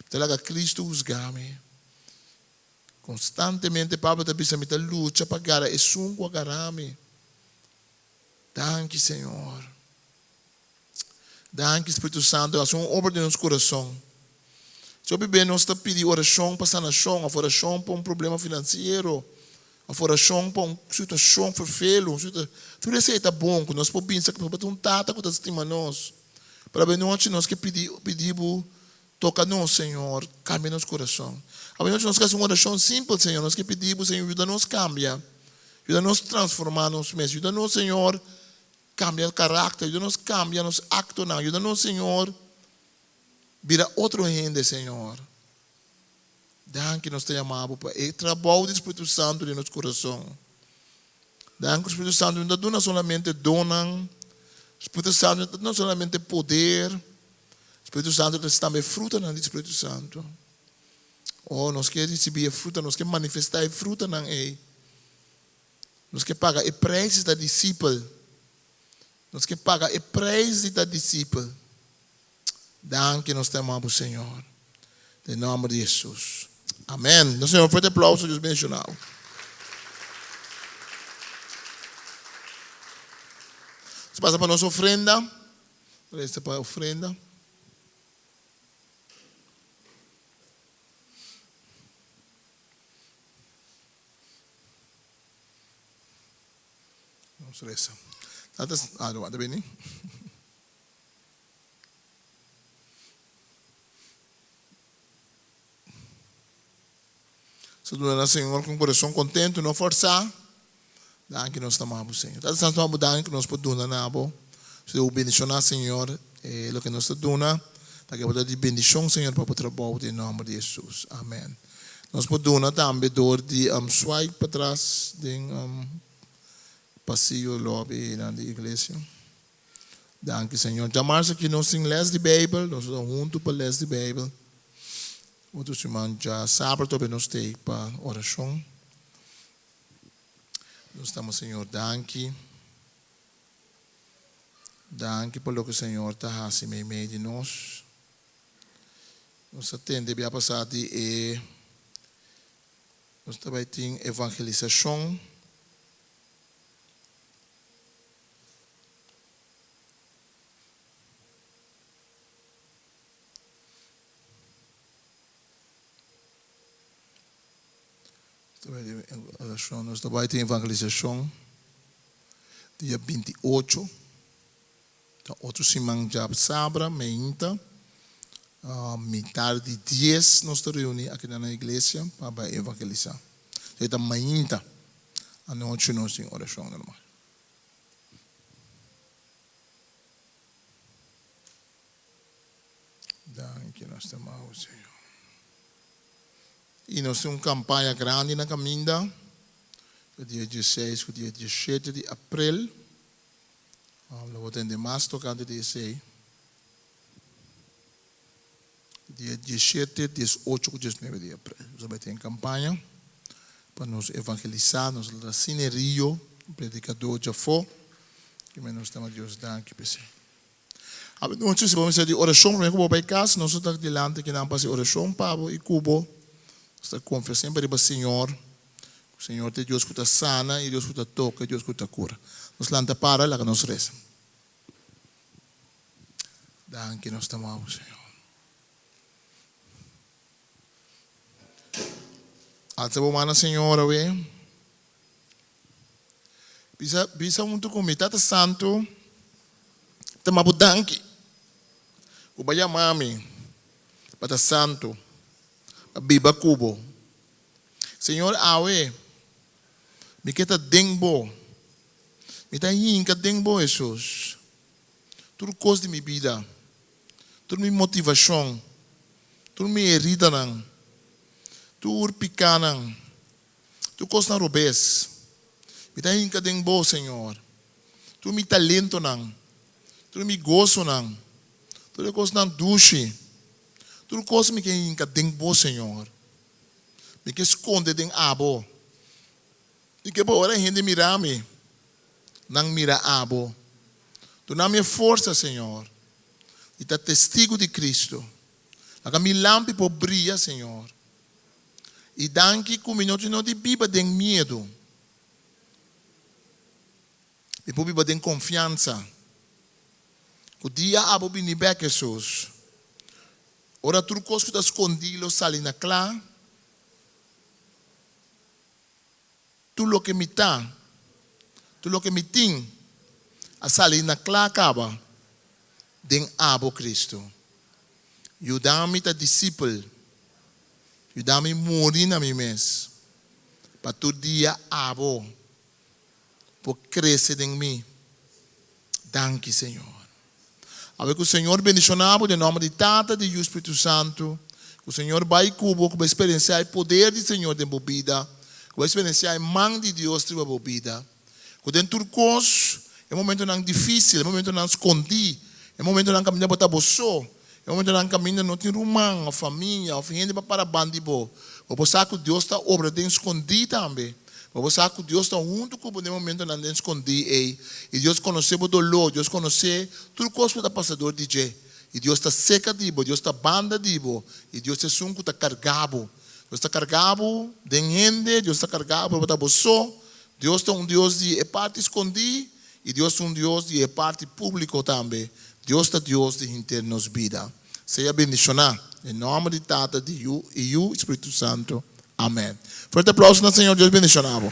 mi ta laga Kristu husga mi. Konstantemente Pablo ta bisa, Mi ta lucha pa gara esun ku a gara mi. Danki, Señor. Danki, Spiritu Santu, hasi un obra den nos kurason. Si hopi be nos ta pidi orashon pa sanashon òf orashon pa un problema finansiero òf orashon pa un situashon ferfelu, un situa, tur esei ta bon ku nos por binsa ku nos ta un Tata ku ta stima nos. Pero abenochi nos ke pidi pidi bo Toka nos, Señor, kambia nos kurason. Awe nos ke hasi un orashon simpel, Señor. Nos ke pidi Bo, Señor, yuda nos kambia. Yuda nos transformá nos mes. Yuda nos, Señor, kambia karakter. Yuda nos kambia nos aktonan. Yuda nos, Señor, bira otro hende, Señor. Danki nos ta yama Bo pa e trabou di Spiritu Santu den nos kurason. Danki Spiritu Santu no ta duna solamente donnan. Spiritu Santu no ta duna solamente poder. Spiritu Santu ta tambe frutanan di Spiritu Santu. Oh, nos ke risibí e fruta, nos ke manifestá e frutanan ei. Nos ke paga e preis di ta disipel. Nos ke paga e preis di ta disipel. Danki nos ta yama bo, Señor. Den nòmber di Hesus. Amèn. Nos Señor, fuerte aplauso, Dios bendishoná bo. Nos pasa pa nos ofrenda. Resta pa ofrenda. Nos resa. Tata, ah, no, ta bini. So duna na Señor con corazón contento, no forzá. Danki nos ta ama bo, Señor. Tata Santo, amo danki ku nos por duna na bo. So bo bendishoná, Señor, e loke nos ta duna. Ta ke bo ta di bendishon, Señor, pa bo trabou den nòmber di Hesus. Amen. Nos por duna tambe dor di swipe patras den pasillo lobby einan di iglesia. Danki, Señor. Djamars aki nos tin les di Beibel. Nos ta huntu pa les di Beibel. Otro siman djasabra tobe nos ta ei pa orashon. Nos ta Señor danki. Danki pa loke Señor ta hasi meimei di nos. Nos a tende bia pasá di e nos ta bai tin evangelisashon. Nos ta bai tin evangelisashon dia 28, ta otro siman djasabra meinta, mitar di dies nos ta reuni aki na iglesia pa bai evangelisá. Esei ta mainta, anochi nos tin orashon normal. Danki nos ta amabo Señor. I nos tin un kampaña grandi na kaminda, e dia dieseis ku dia dieshete di aprel. Lo bo tende mas tokante di esei. Dia dieshete, diesocho ku diesnuebe di aprel. Nos a bai tin kampaña pa nos evangelisá, nos lo ta Cine Rio, predikadó djafó. Kimen nos ta ama Dios danki p'esei. Awe si bo mester di orashon promé ku bo bai kas, nos lo ta dilanti kinan pa hasi orashon pa bo i ku bo. Nos ta konfia semper riba Señor, ku Señor ta e Dios ku ta sana, e Dios ku ta toka, e Dios ku ta kura. Nos lanta para, laga nos resa. Danki nos ta amabo, Señor. Alza bo man na Señor awe. Bisa, bisa huntu ku mi, Tata Santu, ta amabo danki ku bo a yama mi. Pa ta santu, pa biba ku Bo. Señor, awe mi ke ta den Bo. Mi ta hinka den Bo, Hesus. Tur kos di mi bida, tur mi motivashon, tur mi heridanan, tur pikanan, tur kosnan robes, mi ta hinka den Bo, Señor. Tur mi talentonan, tur mi gosonan, tur e kosnan dushi, tur kos mi ke hinka den Bo, Señor. Mi ke skonde den Abo. Mi ke pa ora hende mira mi, nan mira Abo. Duna mi e forsa, Señor, di ta testigu di Cristo. Laga mi lampi por bria, Señor. I danki ku mi no tin no di biba den miedu. Mi por biba den konfiansa ku dia Abo bini bèk, Hesus, ora tur kos ku ta skondí lo sali na kla, tur loke mi ta, tur loke mi tin a sali na kla kaba den Abo, Kristu. Yuda mi ta disipel, yuda mi muri na mi mes, pa tur dia Abo por krese den mi. Danki, Señor. Awe ku Señor bendishoná bo den nòmber di Tata, di Yu, Spiritu Santu. Ku Señor bai ku bo, ku bo eksperensiá e poder di Señor den bo bida, ku bo eksperensiá e man di Dios riba bo bida. Ku den tur kos, e momentonan difísil, e momentonan skondí, e momentonan kaminda bo ta bo so, e momentonan kaminda no tin ruman òf famia òf hende pa para banda di bo, bo por sa ku Dios ta obra den skondí tambe. Bo por sa ku Dios ta huntu ku bo den e momentonan den skondí ei. I Dios konosé bo doló, Dios konosé tur kos ku ta pasa dor di dje. I Dios ta seka di bo, Dios ta banda di bo, i Dios ta esun ku ta karga bo. Dios ta karga bo den hende, Dios ta karga bo, bo ta bo so. Dios ta un Dios di e parti skondí i Dios ta un Dios di e parti públiko tambe. Dios ta Dios di henter nos bida. Sea bendishoná. Den nòmber di Tata, di Yu i Yu i Spiritu Santu. Amèn. Fuerte aplauso na Señor. Dios bendishoná bo.